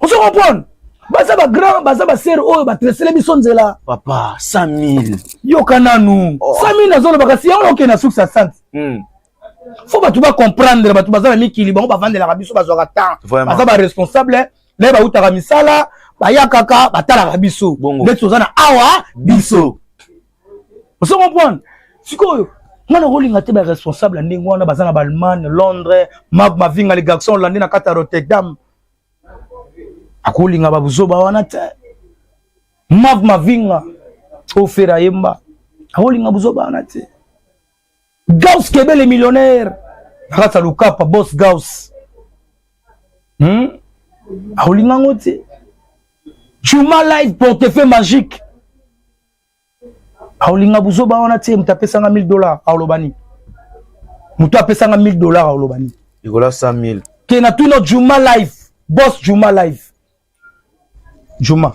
Ozo comprendre? Baza bagrand, baza basere oyo batresele biso nzela. Papa, 100 000. Yoka nanu. Oh. 100 000 nazoloba, kasi yango okende na suki sa sante. Faut bato bacomprendre, bato baza na mikili, bango bavandelaka biso, bazwaka temps. Vraiment. Baza baresponsable naye, bautaka misala, bayakaka, batalaka biso. Bongo. Neti toza na awa biso, ozo comprendre? Sikoyo nga nakolinga te baresponsable ya ndenge wana baza na baallemagne, Londres, mavinga le garçon hollandais na kati ya Rotterdam akolinga babuzoba wana te. Mav mavinga ofera yemba akolinga buzoba wana te. Gaus Kebele millionnaire na kati ya Lukapa, boss Gaus, Akolinga yango te. Juma Live portefeuille magique akolinga buzoba wana te. Moto apesanga 1000 $, aoloba nini? Moto apesanga 1000 $, aoloba nini? Likolo ya 100 000. Ke na tuna Juma Live, boss Juma Live, Juma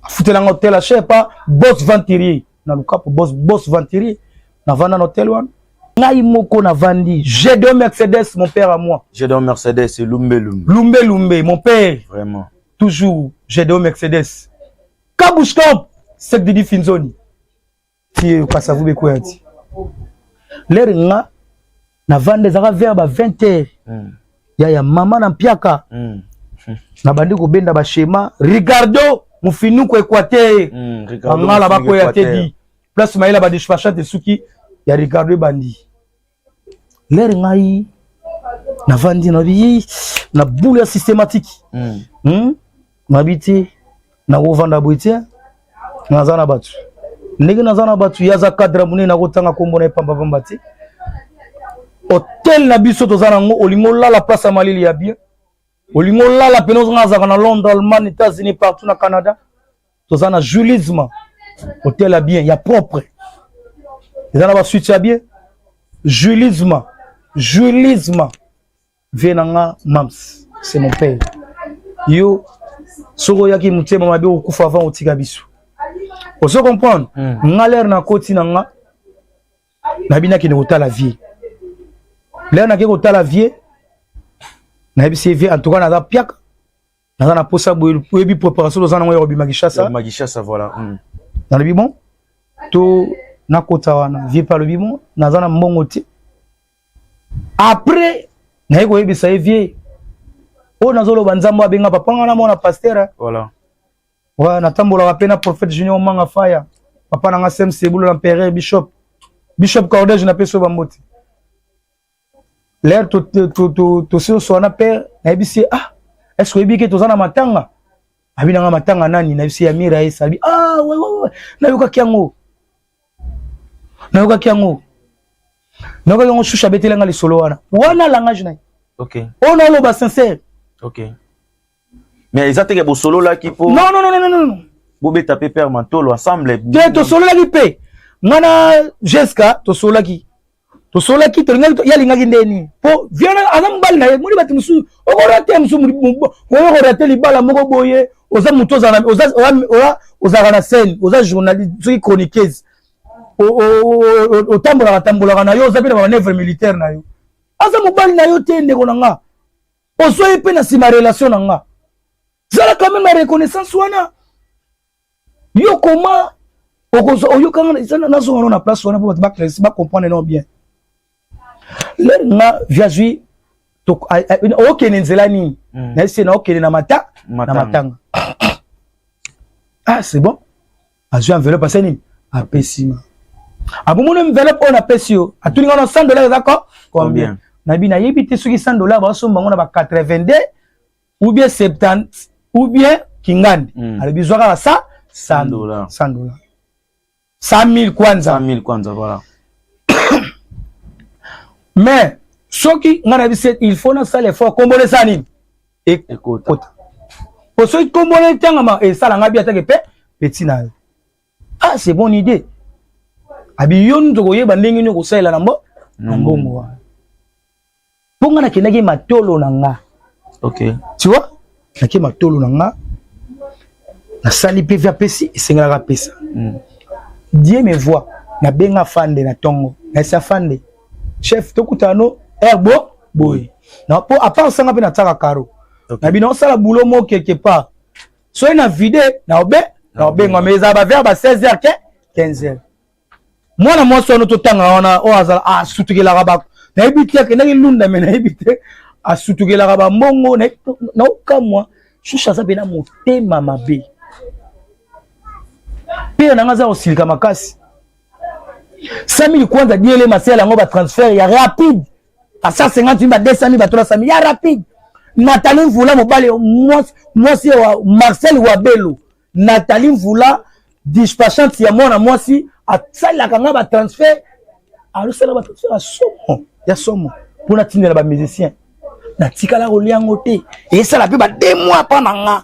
afutelanga hotel acher pa boss Venturier na Lukapo, boss Venturier, navanda na hotel wana ngai moko navandi. Gédéon Mercedes, mon père à moi. Gédéon Mercedes, c'est Lumbe Lumbe. Lumbe Lumbe, mon père. Vraiment. Toujours Gédéon Mercedes, Kabushkamp Sek Didi Finzoni ti kasavu bekwea ti lere nga navanda, ezalaka vers ba 20 heures. Ya mama na mpiaka. Nabandi kobenda baschema Ricardo Mofinuko Équateur. Ricardo bangala Mofinuko bakwea te. Équateur. Di place mayela badespachante soki ya Ricardo ebandi lere ngai navandi, nabi na bule ya systématique. Nabi te, nakovanda boye te, naza na bato ndenge naza na bato, ye aza cadre monene, nakotanga nkombo na ye pambapamba te. Hotel na biso toza nango, olingi olala place ya malili ya bien, olingi olala pene ozonga, azalaka na Londres, Allemagne, États-Unis, partout na Canada, toza na Julisme, hotel ya bien, ya propre, eza na basuite ya bien. Julisme, Julisme, vie na nga mams, c'est mon père. Yo soki oyaki motema mabe, okokufa avant otika biso, ozo comprendre? Nga lere nakoti na nga, nayebi nakende kotala vie. Lere nake kotala vie, nayebisi ye: vie, en tout cas naza piaka, naza na posa boye, oyebi préparation toza nango ya kobima Kishasa. Ya Kishasa, voilà. Nalobi bon, to nakota wana, vie mpe alobi bon, naza na mbongo te. Après naye koyebisa ye vie oyo nazoloba, Nzambe abenga papa nga, namona pasteur. Ouais, natambolaka mpe na prophète Junior Manga Faya, papa nanga Sem Sebulo, l'empereur bishop, bishop Cordege, napesi oyo bambote. Lere tosi oswana, père, nayebisi ye: ah, est ce que oyebi ke toza na matanga? Abi nanga matanga nani? Nayebisi ya Mira, esa abi: ah ouais, nayokaki yango. Nayokaki yango, nayokaki yango. Shusha abeteli nga lisolo wana wana, langage na ye. Oyo naoloba sincère. Ok, mais eza teke bosololaki mpo Non, non, non, non, non, non. Bobeta mpe père Mantolo ensemble? Te, tosololaki mpe nga na Jeska, tosololaki, tosololaki, tolingaki, ye alingaki ndeni mpo viana aza mobali na ye. Moni bato mosusu okorate, mosusu oyo korate libala moko boye. Oza motu ozalaka na scène, oza journaliste, soki chroniqueuse, otambolaka tambolaka na yo, oza mpe na bamanœuvre militaire na yo. Aza mobali na yo te, ndeko na nga. Ozwa ye mpe na nsima relation na nga, zala quand même na reconnaissance wana. Yo koma okozwa oyokanga, nazonga no na place wana mpo bato bacomprendre no bien. Lere nga viazwi, okende nzela nini? Nayesi na okende na mata na matanga. Ah, c'est bon, azwi enveloppe, ase nini, apesi nga. Abomoni enveloppe oyo napesi yo, atuni nga no 100 $ eza ko combien? Nayebi, nayebi te soki 100 $ baosomba bango na ba 82 ou bien 70 ou bien kingandi. Alobi zwa kaka sa 100 $, 100 $, 100 000 kwanza. 100 000 kwanza, voilà. Mais soki ngai nayebi se il faut nasala effort, kombona esala nini? Ekota. Po soki kombona etangama, esala ngai bi atake mpe petit na yo. Ah, c'est bonne idée. Abi yo nzo koyeba ndenge nini okosalela na mbo na mbongo wana, mpo ngai nakendaki matolo na nga. Tu vois, nake matolo na nga, nasali mpe vi apesi, esengelaka apesa. Dieu me voit, nabenga fande na ntongo, nayesi afande: "Chef, tokutana no air bo boye." Na po à part sanga mpe natiaka karo na bino, osala boulot mo quelque part, soki na vide na obe na obenga, mais ezala bavers ba 16 heures ke 15 heures. Mwana mwasi wana totanga wana, oyo azala asutukelaka ba, nayebi te, akendaki lunda, me nayebi te, asutukelaka bambongo. Naokamwa, Shusha aza mpena motema mabe. Mpe nanga aza kosilika makasi. 100 000 kwanza diele masela yango, batransfert ya rapide ba 150 000, ba 200 000, ba 300 000 ya rapide. Nathalie Mvula, mobali mwasi wa Marcel Wabelo, Nathalie Mvula dispachante ya mwana mwasi, asalelaka nga batransfert, alosala batransfert ya somo ya somo mpona tindela bamusicien. Natikala kolia yango te, esala mpe ba 2 mois mpa na nga.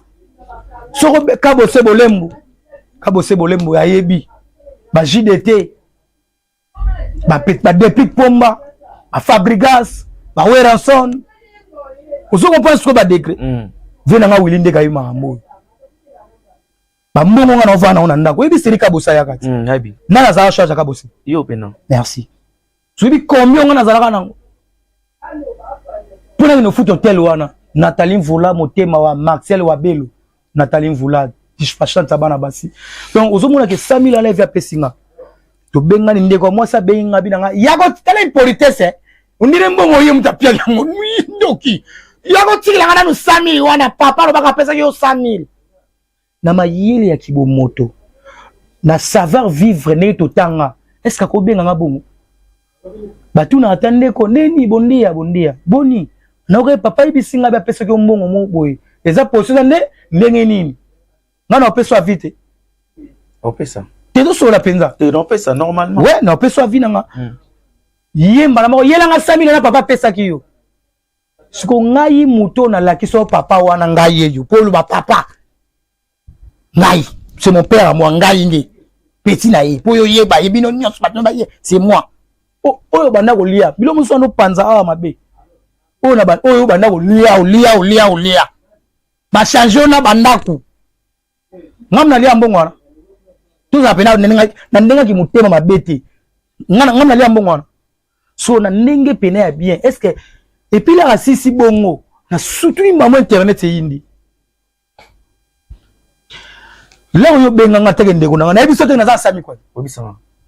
Soko Kabose Bolembo, Kabose Bolembo ayebi ba JDT, badeplique Pomba, bafabrigas, baweranson, ozo comprendre sikoyo badegré. Vie na nga wili ndeka ye makambo oyo, bambongo nga na ovanda nango na ndako. Oyebi seri Kabose ayaka ti Nayebi. Nani azalaka charge ya Kabose? Yo mpena. Merci. Soyebi combien nga nazalaka nango mpona kende ofuta hotel wana? Nathalie Mvula, motema wa Marcel Wabelo, Nathalie Mvula dispachante ya bana basi. Donc ozomona ke 100 000 wana evi apesi nga, tobengani. Ndeko ya mwasi abengi nga, bi na nga yako tala impolitesse, ondire mbongo ye moto apiaki yango, ndoki, yako tikelanga nanu 100 000 wana, papa alobaka apesaki yo 100 000. Na mayele ya kibomoto na savoir vivre ndenge totanga, est ce que akobenganga bongo? Batuna ata ndeko ndeni bondia bondia boni, naoke papa yebisi ngai apesaki yo mbongo mo boye, eza poso eza nde ndenge nini? Ngai na opesa avi te. Opesa. Te, tosola mpenza. Te, opesa normalement. We na opesa avi na nga. Ye mbala moko yelanga 100 000 na papa apesaki yo. Siko ngai moto nalakisi yo papa wana, ngai yeyo mpo oloba papa ngai, c'est mon père à moi, ngai nde petit na ye, mpo oyo oyeba ye, bino nyonso bato baye, c'est moi. Oyo banda kolia bilo mosusu wana, opanza awa mabe oyo na oyo banda kolia, olia, olia, olia, bachange yo na bandako. Ngam nalia mbongo wana, tozala mpe na ndengaki motema mabe te. Ngam nalia mbongo wana so na ndenge pene ya bien. Est ce que epilaka sisi bongo na sutuni mamo internet eyindi lero oyo obenganga teke ndeko nanga, nayebi so teke naza sami kwana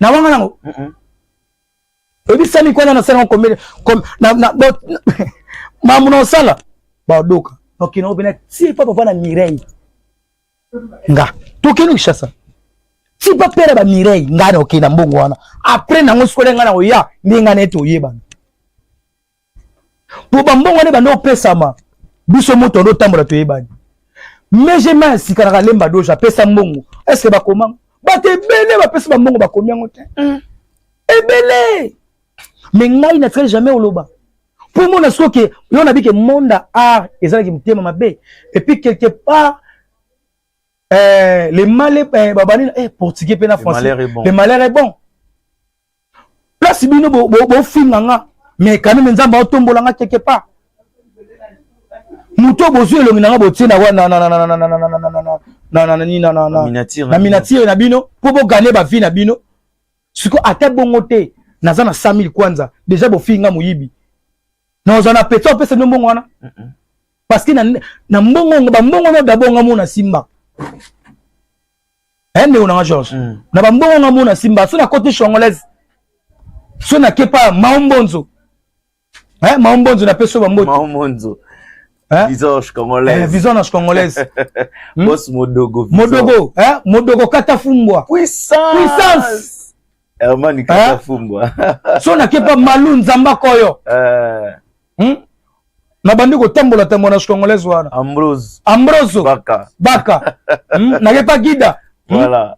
na wanga nango, oyebi sami kwana nasala combien mamu na osala badoka nokende opena tie pa papa na Mireille. Nga tokende Kinshasa ti pa pere ba Mireille, nga na okende na mbongo wana. Après nango sikoyo nga na oya nde nga na ete oyebana po bambongo wana ebanda opesama biso, moto ando otambola toyebani. Megema ya sika na Kalemba Doge apesa mbongo, est ce que bakoma? Bato ebele bapesa bambongo, bakomi yango te. Ebele. Mais ngai natikali jamais oloba. Mpo mona soki yo nabi ke monde ya art ezalaki motema mabe. Et puis quelque part le mal est babani portugais pe na français. Le malheur est bon. Le malheur est bon. Place bino bo bo, bo finga nga mais quand même Nzambe atombola nga quelque part. Moto bozwi elongi na nga botie na na na na na na na na na na na na na na na na na miniature na bino po bo gagner ba vie na bino. Siko ata bongo te naza na 100 000 kwanza déjà bofinga moyibi. Na ozana petit opesa bino mbongo wana. Parce que na mbongo ba mbongo na d'abord nga mona simba. Eh ndeko na nga Georges. Na ba mbongo nga mona simba so na côté congolaise. So na kepa maombonzo. Eh maombonzo na peso ba mbote. Maombonzo. Hein? Visage congolaise. Eh, visage congolaise. Boss Modogo. Modogo, hein? Modogo katafumbwa. Puissance. Puissance. Herman katafumbwa. So na kepa Malu Nzamba koyo. Na bandi kotambola tambola na congolaise wana. Ambrose. Ambrose. Baka. Baka. Na kepa Gida. Voilà.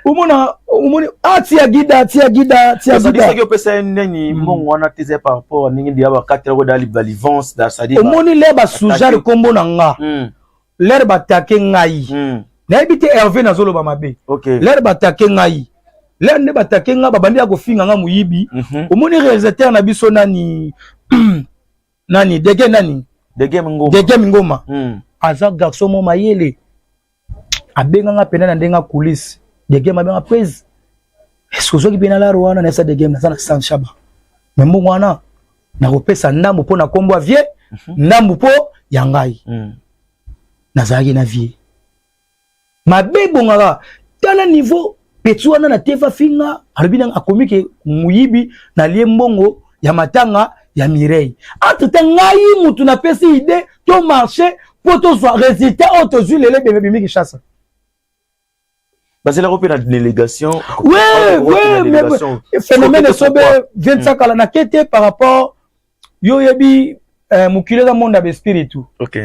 Umona umoni atia Gida, atia Gida, atia Gida. Soki opesa nini mbongo wana te par rapport à ndenge dia ba katela ko dali balivance da sadi. Omoni le ba sujar kombo na nga. L'air ba take ngai. Nayebi te Hervé nazoloba mabe. L'air ba take ngai. L'air nde ba take nga ba bandi ya kofinga nga moyibi. Omoni réalisateur na biso nani nani Dege nani? Dege Ngoma. Dege Ngoma. Aza garçon mo mayele. Abenganga pena na ndenga coulisse. Dege mabenga prise. Est-ce que ozoki pena la wana na sa Dege na na sans shaba. Mais mbongo wana nakopesa ndambo po na kombo vie, ndambo po ya ngai. Nazalaki na vie. Mabe bongaka tala niveau petit wana na teva finga alobi nanga akomi ke muyibi na lie mbongo ya matanga ya Mireille. Entre temps ngai mutu na pesi idée to marché po tozwa résultat oyo tozwi lelo ebebe bimi Kinshasa. Bazela ko pe na délégation. Ouais, ouais, mais phénomène esobe vient de sakala na kete par rapport yo yebi mokili eza monde ya bespiritu. OK.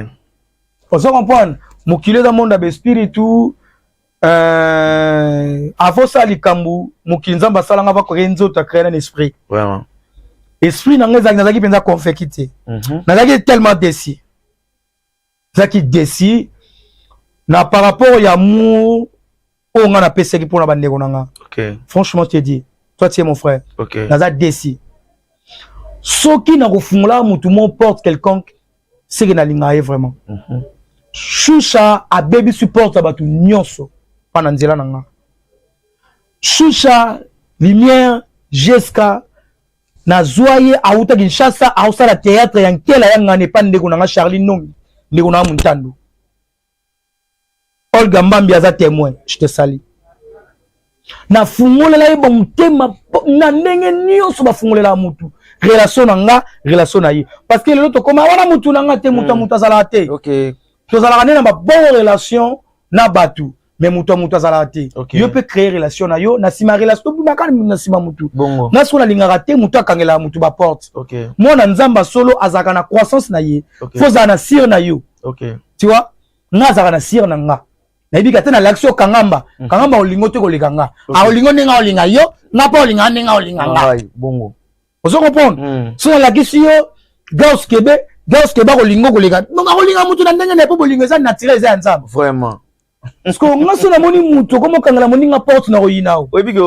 Ozo comprendre? Mokili eza monde ya bespiritu. Avant ça likambu mokili Nzambe asalanga va créer nzoto a créer un esprit. Vraiment. Esprit na ngai ezalaki nazalaki mpenza convaincu te. Nazalaki tellement déçu. Nazalaki déçu na par rapport ya amour oyo nga napesaki mpona bandeko na nga. Franchement je te dis, toi tu es mon frère. Naza déçu. Soki nakofungola mutu mo porte quelconque, c'est que nalinga ye vraiment. Shusha abebi supporte bato nyonso pa na nzela na nga. Shusha lumière Jeska nazwa ye auta Kinshasa ausala théâtre ya nkela ya ngana epa ndeko na nga Charlie Nongi ndeko na nga Muntando. Olga Mbambi aza témoin, je te salue. Na fungolela ye motema na ndenge nyonso bafungolela mutu relation na nga relation na ye parce que lelo tokoma wana mutu na nga te mutu mutu azalaka te. Tozalaka nde na ba bonne relation na batu mais mutu mutu azalaka te. Yo peut créer relation na yo na sima relation tobimaka na sima mutu. Na so nalingaka te mutu akangela mutu ba porte. Mwana Nzamba solo azalaka na croissance na ye. Faut ozala na sire na yo. Tu vois? Nga azalaka na sire na nga. Nayebi ka te na l'action kangamba. Kangamba olingo te koleka nga. A olingo ndenge olinga yo, nga pa olinga ndenge olinga nga. Bongo. Ozo comprendre? So na lakisi yo Gauss Kebe, Gauss Kebe olingo koleka. Donc olinga mutu na ndenge na po bolingo eza naturel eza ya Nzambe. Vraiment. Parce que nga so namoni mutu okomokangela moninga porte na koyina o. Oyebi ke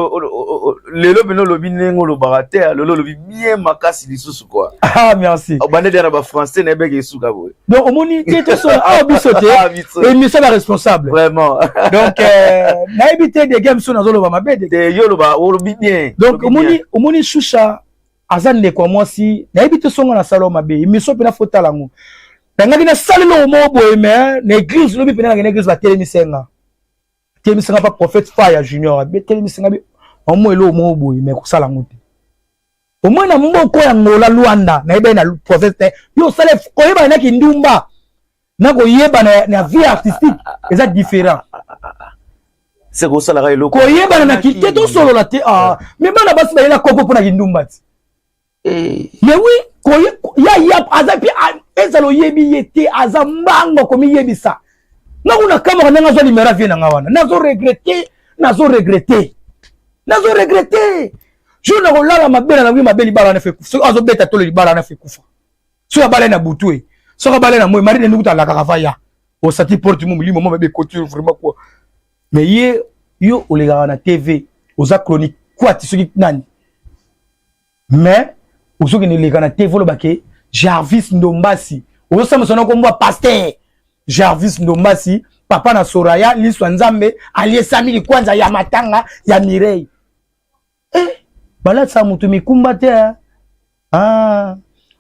lelo pene olobi ndenge olobaka te, lelo olobi bien makasi lisusu quoi. Ah merci. Obande dia na ba français na yebeke esuka boye. Donc omoni te to so ah biso te. Émission ba responsable. Vraiment. Donc nayebi te de game so nazoloba mabe te. Te yo loba olobi bien. Donc omoni Shusha aza ndeko ya mwasi, nayebi te songo na salo mabe. Émission pena faut tala ngo. Nangaki na sali lo mo boye mais na église lobi pena na église ba telemisenga. Telemisenga pa prophète Fire Junior, be telemisenga bi omo elo mo boye mais kosala ngo te. Au moins na mboko ya Angola Luanda na yeba na prophète yo sala koyeba na kindumba na koyeba na vie artistique eza différent. C'est kosala eloko. Koyeba na kite to solola te ah mais bana basi bayela koko pona kindumba ti. Mais oui koye ya ya aza pi ezalo yebi ye te aza mbango komi yebisa. Na kuna kama ndanga zo numéro vie na nga wana. Nazo regretter, nazo regretter. Nazo regretter. Jour na kolala mabe na langi mabe libala wana fe kufa. Soki azobeta tolo libala wana fe kufa. Soki abala na butu e. Soki abala na moi mari nende kuta alakaka va ya. Osati porte mu milimo mo mabe koti vraiment quoi. Mais ye yo olekaka na TV oza chronique kwati soki nani. Mais ozokende leka na TV oloba ke Jarvis Ndombasi ozosambisa na kombo ya pasteur Jarvis Ndombasi papa na Soraya liso ya Nzambe aliesami likwanza ya matanga ya Mireille. Eh, balatisa moto mikumba te eh. Ah,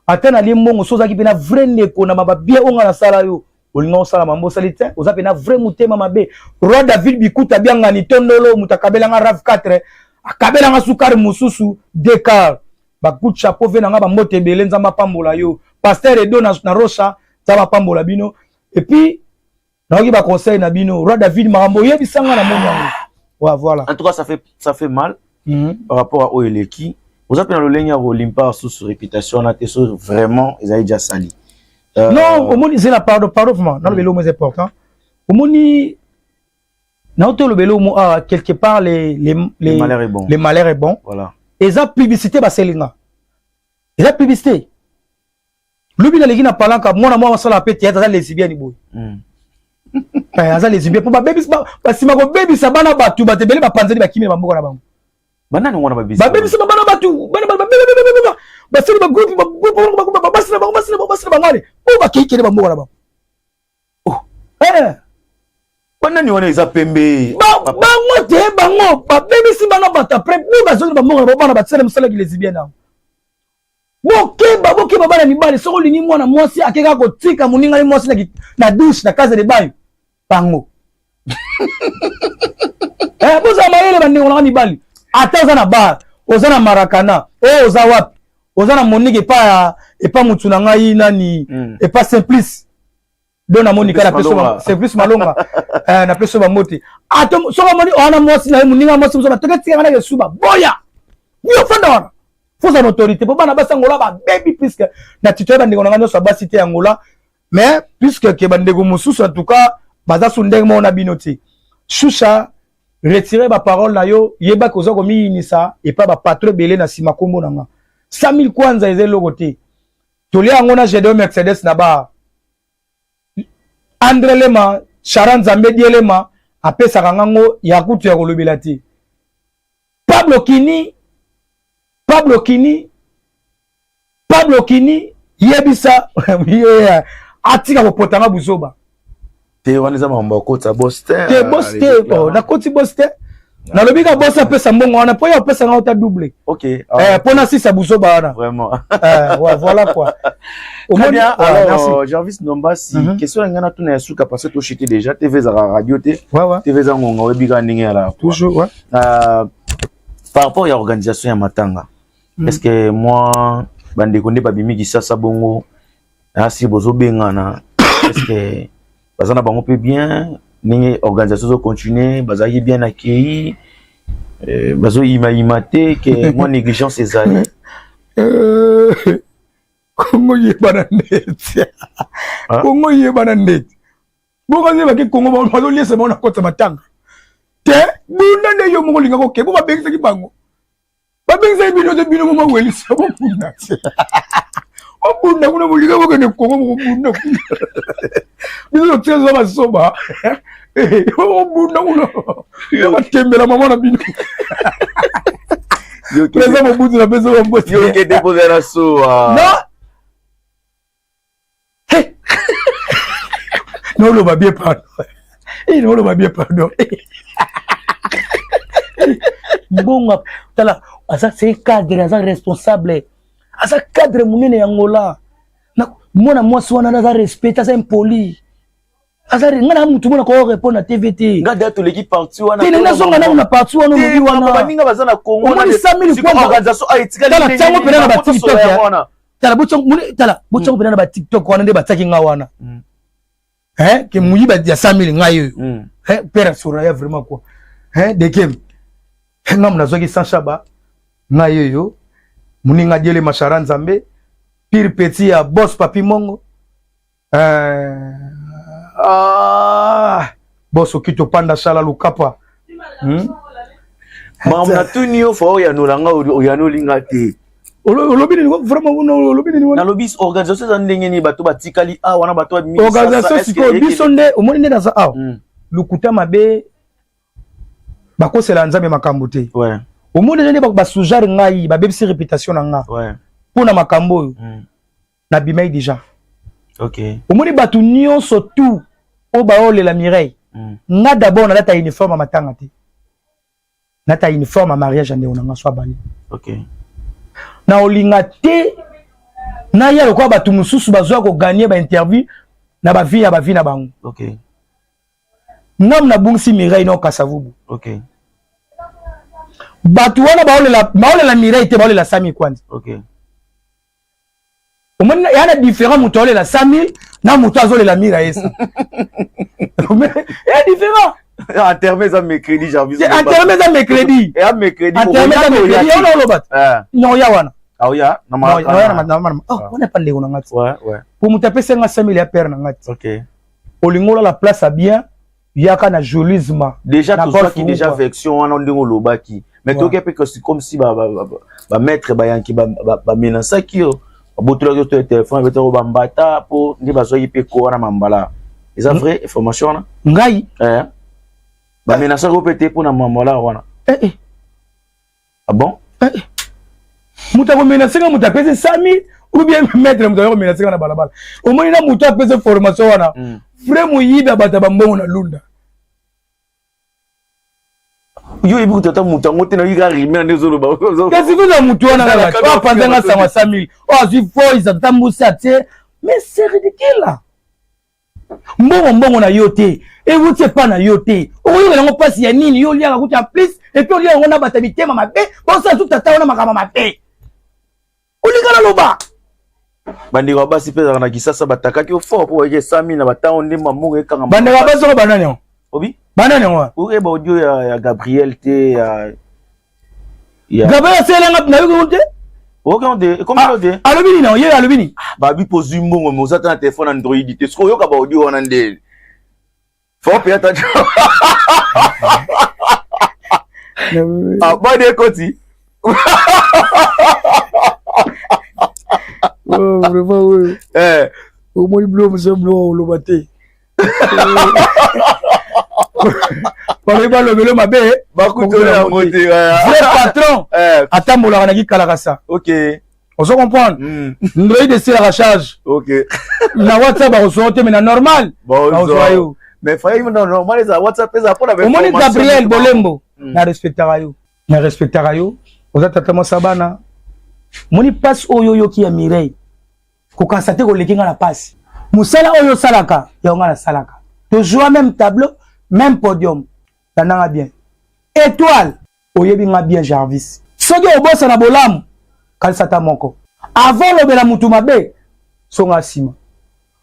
ata nalie mbongo so ozalaki mpena vrai ndeko na mababie oyo nga nasala yo olinga osala mambo osali te oza mpena vrai motema mabe roi david bikuta biangani tondolo moto akabelanga rav 4 akabelanga sukari mosusu dekar bacoup chapeau ve na nga bambote ebele nzambe apambola yo pasteur edo na, na rocha nzambe apambola bino epuis nayoki ba conseil na bino roi david makambo oyebisa nga na moni yango ouais, voilà en tout cas ça fait ça fait mal mm -hmm. par rapport à oyo eleki oza mpe na lolenge ya kolimpa susu réputation wana te so vraiment ezali ja sali euh... non omoni zela pardon pardon vraiment nalobeli omo eza important omoni nauti olobeli omo awa quelque part les, les, les, le malheur est bon, le malheur est bon. Voilà. Eza publicité baseli nga eza publicité lobi naleki na palanka mwana mwa asala mpe théâtre aza lesbienne boye mm. eh, aza lesbienne mpo babebisi basima kobebisa bana bato bato ebele bapanzani bakimi na bamboka na bango banani wana babebisi babebisa bana bato bana basali bagroupe basi na bango basi na bango basi na bango ale oyo bakei kende bamboka na bango oh. eh. banani wana eza pembe bango te bango babebisi bana bato apres bo bazongi na bamboka na bango bana batisala mosala ki lesbienne yango Bokeba, bokeba bana mibali, soki olingi mwana mwasi ake kaka kotika moninga ye mwasi na, na douche na casa de bain bango. Eh, bozala mayele bandeko nanga mibali, ata oza na bar, oza na marakana, o oh, oza wapi, oza na Monique epa epa mutu na ngai nani, mm. epa Simplice do na Monica na peso Simplice Malonga eh, na peso ba mbote. Ata soki omoni wana mwasi na ye moninga mwasi mosusu batoke tika ngana kesuba boya yo fanda wana foza na autorité mpo bana basi angola babebi puisque na titoye bandeko na ngai nyonso ya basi te ya angola mais puisque ke bandeko mosusu en tout cas baza su ndenge moko na bino te shusha retire baparole na yo yebaki oza komiyinisa epai bapatro ebele na nsima nkombo na nga 100 000 kwanza eza eloko te tolia yango na gedeon mercedes na bar andre lema chara nzambe dielema apesaka nga ngo ya kutu ya kolobela te Pablo Kini, Pablo Kini, Pablo Kini, yebisa yeah, atika kopota nga buzoba. Te wana eza makambo ya kota boss te. Te boss te, oh, nakoti boss te. Nalobi ka boss apesa mbongo wana po ye apesa nga ota double. OK. Ah. Eh, po na sisa buzoba wana. Vraiment. Eh, ouais, voilà quoi. Très bien. Ouais, alors, merci. Jarvis Ndombasi, mm -hmm. question nga na tuna ya suka parce que to chité déjà TV za radio te. Ouais, ouais. TV za ngonga oyebi ka ndenge ya la. Toujours, ouais. Par rapport ya organisation ya matanga mm. est ce que moi bandeko nde babimi kisasa bongo asi bozobengana est ce que baza na bango mpe bien ndenge organisation ezocontinue bazalaki bien accueilli euh, bazoyimayima te ke mwa négligence ezali euh, kongo yebana ndeti kongo yebana ndeti Boka nde bake Congo bango bazoliesa bango na kota matanga. Te bunda nde yo moko olinga koke bo babengisaki bango. Babengisaki bino te bino moko mawelisa bobunda. Obunda kuna bolinga bokende Congo bokobunda kuna. Biso totia za basoba. Obunda kuna. Batembela mama na bino. Président Mobutu na pesa bambote. Yo kende kozala soa. Non. Hey! Naoloba bien pardon. Eh, naoloba bien pardon. Mbongo tala aza c'est cadre aza responsable. Aza cadre munene ya Angola. Na mwana mwasi wana aza respect aza impoli. Aza nga na mutu mona ko répondre na TV te. Nga da toleki parti wana. Te na zonga nanu na parti wana olobi wana. Baninga baza na Congo. Omoni 100 000 kwa organisation a etikali. Tala tiango pena na ba TikTok. Tala botiango tala botiango pena na ba TikTok wana nde batiaki nga wana. Mm. Hein ke muyiba ya 100 000 ngai oyo. Mm. Hein père Soraya vraiment quoi. Hein dekem. Nga mna zwaki 100 shaba ngai oyo. Muninga diele mashara nzambe. Pire petit ya boss papi mongo. Euh, ah, boss okito panda shala lukapa. Hmm? Makambo natuni yo, fa oyanola nga, oyanoli nga te. Olobi nini vraiment? Olobi nini? Nalobi organisation eza ndenge nini? Bato batikali awa na bato babimi. Organisation sikoyo, biso nde omoni nde naza awa. Lokuta mabe, bakosela Nzambe makambo te. Omoni nde basujare ngai, babebisi réputation na nga mpo na makambo oyo. Nabimai déjà. Omoni bato nyonso tout oyo baolela Mireille, nga d'abord nalata uniforme ya matanga te, nata uniforme ya mariage ya ndeko na nga so abali. Na olinga te naya lokola bato mosusu bazwa kogagner bainterview na bavie ya bavie na bango. Ngamu nabungisi Mireille na Okasavubu. Bato wana baolela Mireille te, baolela Sami kwanza. Omoni ya na différent, moto aolela 100 000 na moto azolela Mira esa ya différent. Enterrement eza mercredi, Jarvis. Enterrement eza mercredi. Eya mercredi. Enterrement eza mercredi, yo na oloba te non, ya wana. Aoya na wana epa ndeko na nga ti po moto apesi nga 100 000 ya pere na nga ti. Olingi olala place ya bien, yaka na jolisme. Déjà tozwaki déjà version wana ndenge olobaki, mais toyoki mpe kasi comme si bamaître bayanki bamenaçaki yo, babotolaki yo to ya telefone, betako bambata mpo nde bazwaki mpe ko wana mambala. Eza vrai information wana? Ngai? Bamenaçaki yo mpe te mpona mambala wana? Eh. Ah bon? Moto akomenacer nga, moto apesi 100 000 ou bien maître, moto akomenacer nga na balabala? Omoni na moto apesi formation wana, vrai moyibi ya bato ya bambongo na Lunda. Yo oyebi kutu ata moto yango te, nayoki kaka rumeur nde ezoloba. Kasi koza motu wana kaka oyo apanza nga sango ya 100 000, oyo azwi voice atambusi atie, mais c'est ridicule. Mbongo, mbongo na yo te, ewuti epa na yo te, okoyokela yango mpasi ya nini? Yo oliaka kutu en plus, et puis oliaka yango na bato ya mitema mabe, bosala tu tata wana makambo mabe, olinga naloba. Bandeko ya basi mpe ezalaka na Kisasa, batakaki yo fort mpo bayaki esami na batango nde mambongo ekanga. Bandeko ya basi oko banani yango? Obi? Banani yango? Oyeba audio ya Gabriel te ya Gabriel aselanga, nayoki te. Oyoki te? Ekomi te? Alobi nini? Ye alobi nini? Babi pozwi mbongo, mais oza ta na telefone Android te. Soki oyoka baaudio wana nde fo mpe ata badi ekoti. Vraiment oyo omoni bilo mosusu, bilo oloba te, balobi balobelo mabe. Bakutoli yango te. Vrai patron atambolaka na kikalakasa. Ozo comprendre? Android esilaka charge. Na WhatsApp bakozwa te, mais na normal bakozwa yo. Mais faye normal eza WhatsApp, eza mpona. Omoni Gabriel Bolembo, na respectaka yo, na respectaka yo, oza tata mwasi ya bana. Omoni mpasi oyo oyoki ya Mireille, kokanisa te koleki nga na mpasi. Mosala oyo osalaka, yango nga nasalaka, tozwa même tableau, même podium. Landanga bien, étoile, oyebi nga bien, Jarvis. Soki obosana bolamu, kanisa ata moko avant olobela mutu mabe. Songa nsima,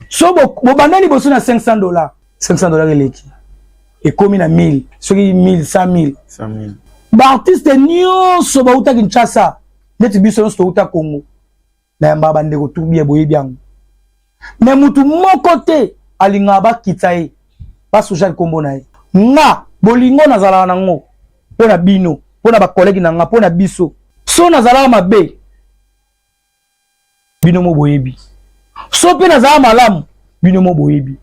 so bobanda liboso na 500 dollars, 500 dollars eleki, ekomi na 1000, soki 1000, 100 000. Baartiste nyonso bauta Kinshasa, neti biso nyonso touta Congo, nayambaka bandeko tout bien, boyebi yango. Mais mutu moko te alingaka bakita ye, basuja likombo na ye. Nga bolingo nazalaka nango mpo na bino, mpo na bacollègue na nga, mpo na biso. So nazalaka mabe, bino mo boyebi. So mpe nazalaka malamu, bino mo boyebi.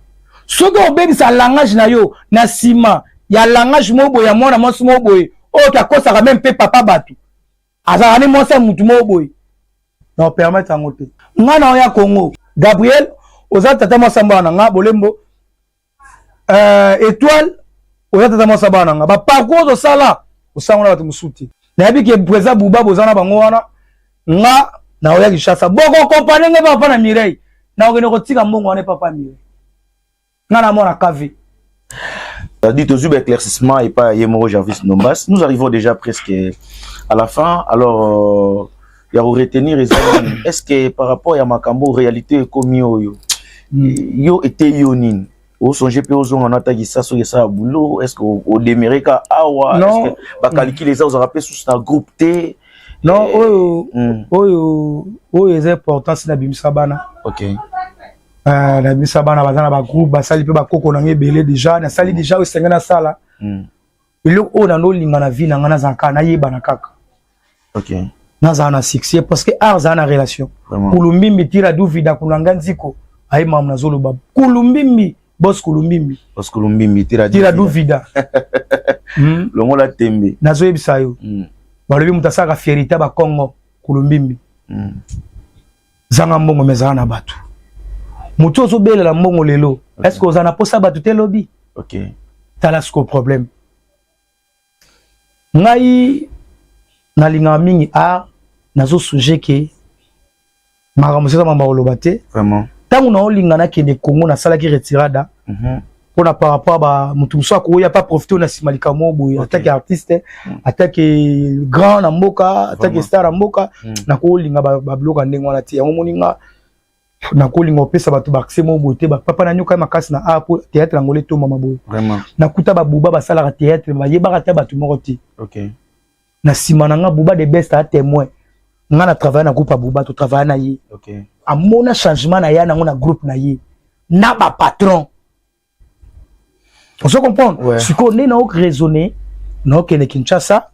Soki obebisa langage na yo na nsima ya langage moko boye ya mwana mwasi moko boye oyo akosaka meme mpe papa bato, azalaka ne mwasi ya mutu moko boye, na opermettre yango te. Nga na oya Congo, Gabriel, oza tata mwasi bana na nga. Bolembo, étoile, oza tata mwasi bana na nga. Baparcours ozosala, osango na bato mosusu te. Nayebi ke président Buba, boza na bango wana. Nga na oya Kinshasa, bokokompane nge papa na Mireille, na okende kotika mbongo wana papa Mireille, nga na mwana KV. C'est-à-dire, toujours éclaircissement et pas Yemoro Jarvis Nombas. Nous arrivons déjà presque à la fin. Alors, il y a retenir, est-ce que par rapport à Makambo, réalité comme yo, yo, yo était yo nini? Osonge mpe ozonga na ataki sa soki esala boulot, est ce que odemere ka awa? Non. Est ce que bacalculer eza ozalaka mpe susu na groupe te? Non, oyo oyo eza importance, nabimisa bana. Nabimisa bana, baza na bagroupe, basali mpe bakoko nanga ebele. Déjà nasali déjà oyo esenge nasala. Eloko oyo nalolinga na vie na ngai, nazala kaka nayebana kaka. Nazala na succès parce que art azala na relation. Kulumbimbi tira duvida kulanga nziko aye mamu nazoloba kulumbimbi boss kulumbimbi. Boss kulumbimbi tira tira duvida. Longola tembe. Nazoyebisa yo. Balobi moto asalaka fierité bakongo kulumbimbi. Zanga mbongo me zala na bato. Moto ozobelela mbongo lelo, est ce que oza na posa bato te lobi? Tala siko problème. Ngai nalingaka mingi art, nazosujet ke makambo mosusu eza makambo koloba te. Ntango naolinga nakende Congo, nasalaki retirada mpona par rapport ba moto mosusu akoya pa profite na nsima likambo moko boye, atake artiste, atake grand na mboka, atake star na mboka. Nakolinga babiloko ya ndenge wana te. Yango moni nga nakolinga kopesa bato baaccès moko boye te. Bapapa na nyoka ye makasi na art po théâtre yango etombama boye. Nakuta babuba basalaka théâtre, bayebaka ata bato moko te. Na nsima na nga Buba de Best a témoin. Nga na travaille na groupe ya Buba, totravaille na ye. Amona changement na ya nango na groupe na ye na bapatron, ozo comprendre? Sikoyo nde nao raisonner, naokende Kinshasa,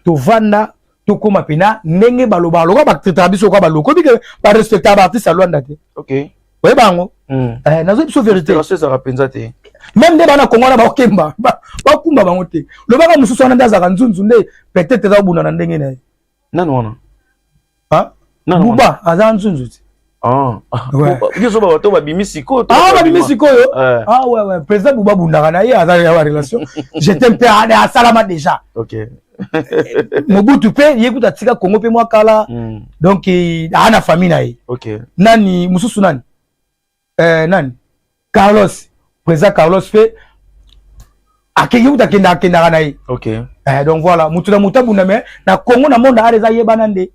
tovanda, tokóma mpena ndenge baloba lokola batraitaka biso lokola baloko bike, barespectaka baartiste ya Lwanda te. Oyeba yango. Nazoyebi biso vérité. Ezalaka mpenza te. Même nde bana Kongo wana bakemba, bakumba bango te. Lobaka mosusu wana nde azalaka nzunzu nde peut-être eza kobunda na ndenge na ye. Nani wana? Buba aza nzunzu te. Biso bato babimi sikoyo. Ah, babimi sikoyo. Ah ouais, président Buba bundaka na ye, aza ya relation j'étais mpe asalama déjà. Mobutu mpe ye kuta atika Congo mpe mwa kala. Donc aa na famille na ye. Nani mosusu, nani, nani, Carlos, président Carlos mpe akeki kuta akendaka akendaka na ye. Donc voilà, mutu na mutu abunda, mais na Congo na monde art eza yebana nde.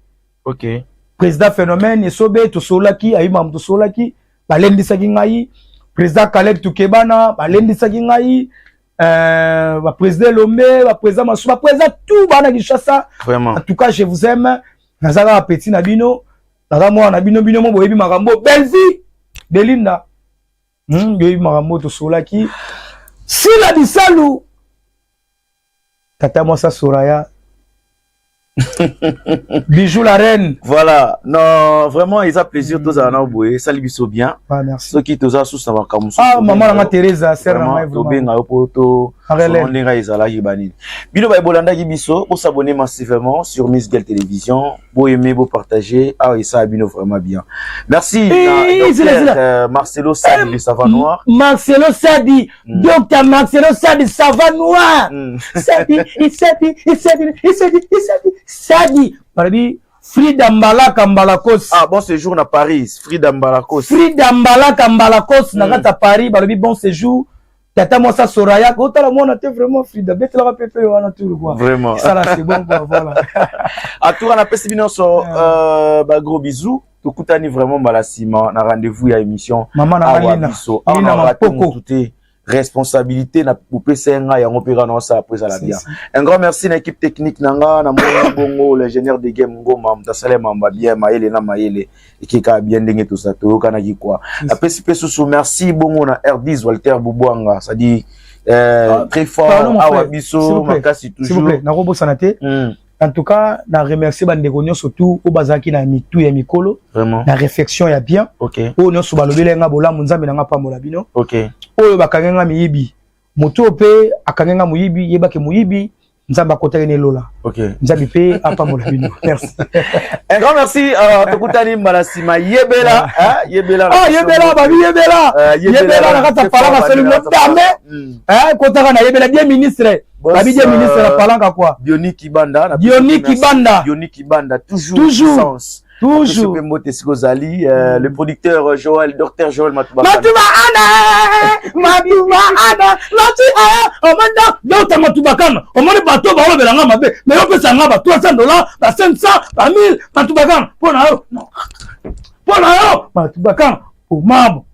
Président Phénomène Esobe tosololaki, ayima tosololaki, balendisaki ngai. Président Caleb Tukebana balendisaki ngai, baprésident Elombe, baprésident Masu, baprésident tout bana Kinshasa. Vraiment. En tout cas, je vous aime. Naza kaka petit na bino, naza mwana na bino. Bino mo boyebi makambo. Bellevie Belinda, boyebi makambo tosololaki. Sila Bisalu, tata mwasa Soraya, Bijou la reine. Voilà, non, vraiment eza plaisir tozala na boye, esali biso bien. Ah, merci. Soki toza susu na makambo mosusu, ah, mama nanga Teresa, sœur na ngai. Tobenga yo po to ndenge ezalaki banini. Bino baye bolandaki biso, bosabonner massivement sur Miss Gel Télévision, boaimer, bopartager, awa esala bino vraiment bien. Merci na docteur Marcelo Sadi, le savant noir. Marcelo Sadi, docteur Marcelo Sadi, savant noir. Sadi, Sadi, Sadi, Sadi, Sadi, Sadi. Balobi Frida Mbalaka Mbalakos. Ah, bon séjour na Paris, Frida Mbalakos. Frida Mbalaka Mbalakos na kati ya Paris, balobi bon séjour. Tata mwasa Soraya, otala mwana te vraiment Frida, betelaka pepe wana tout quoi. Vraiment. Ça là c'est bon quoi, voilà. En tout cas, napesi bino so ba gros bisous. Tokutani vraiment mbala nsima na rendez-vous ya émission. Mama na Awa Lina. biso. Lina Awa na raté Mapoko. mutu te. Responsabilité na kopesa ngai yango mpe kaka naosala po ezala bien. Un grand merci na équipe technique na nga, na moni bongo l'ingénieur de game Ngoma, moto asala mamba bien, mayele na mayele ekeka bien ndenge toza toyokanaki quoi. Napesi mpe susu merci bongo na R10 Walter Bubwanga, c'est-à-dire Ah, très fort. Pardon, mon Awa frère. biso S'il vous plaît. makasi S'il vous toujours. plaît, nakobosana te. En tout cas, na remercier bandeko nyonso tout oyo bazalaki na mitu ya mikolo, na réflexion ya bien. Oyo nyonso balobeli nga bolamu, Nzambe na nga pambola bino. Oyo bakangi nga miyibi, moto oyo mpe akangi nga moyibi, yebaki moyibi, Nzambe akotaki na elola. Nzambe mpe apambola bino. Merci. Un grand merci. Tokutani mbala nsima. Yebela, hein, yebela. Ah, yebela, babi yebela. Yebela na kati ya Palanka, seli dame. Eh, kotaka na yebela bien ministre. Boss, Babi bien ministre na Palanka quoi. Diony Kibanda na Diony merci. Kibanda. Diony Kibanda toujours. Toujours. Puissance. Toujours. Mpe mbote siko ozali, le producteur Joël, docteur Joël Matuba. Matuba ana, Matuba ana, Matu omoni docteur Matuba kana, omoni bato balobela nga mabe, mais yo pesa nga ba 300 $, ba 500, ba 1000, Matuba kana mpo na yo, mpo na yo, Matuba kana omamo.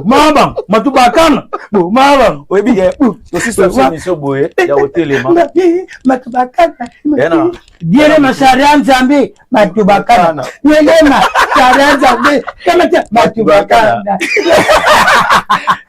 Mabang matubakana bo mabang. Oyebi ke tosisa biso émission boye ya kotelema. Matubakana. Yana. Dielema sharia Nzambe matubakana. Dielema sharia Nzambe kamata matubakana.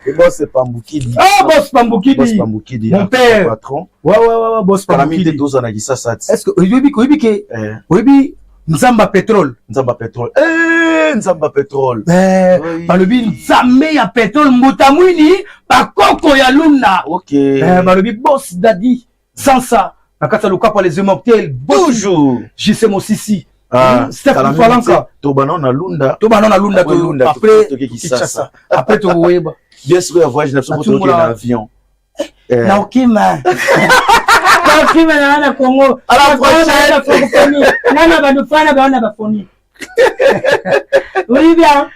Et boss Pambukidi. Ah boss Pambukidi. Boss Pambukidi. Mon père. Patron. Ouais, boss Pambukidi. Pambukidi. Toza na Kisasa. Est-ce que oyebi ke oyebi Nzamba pétrole. Nzamba pétrole. Eh, Nzamba pétrole. Eh, Oui. balobi Nzambe ya pétrole mbuta mwini bakoko ya luna. OK. Eh, balobi boss Dadi Sansa na kati ya Lukapa les immortels. Toujours. JC Mosisi. Ah, Steph kala mingi Falanka. te, tobana na Lunda. Tobana na Lunda Après to Lunda, après toke Kinshasa. Kinshasa. Après tokoyeba. Bien sûr, ya voyage na biso po toke Natumbola. na avion. Eh. Naokima. Naokima na na Congo. À la prochaine. Na francophonie. Na na banufana ba na bafoni. Oui bien.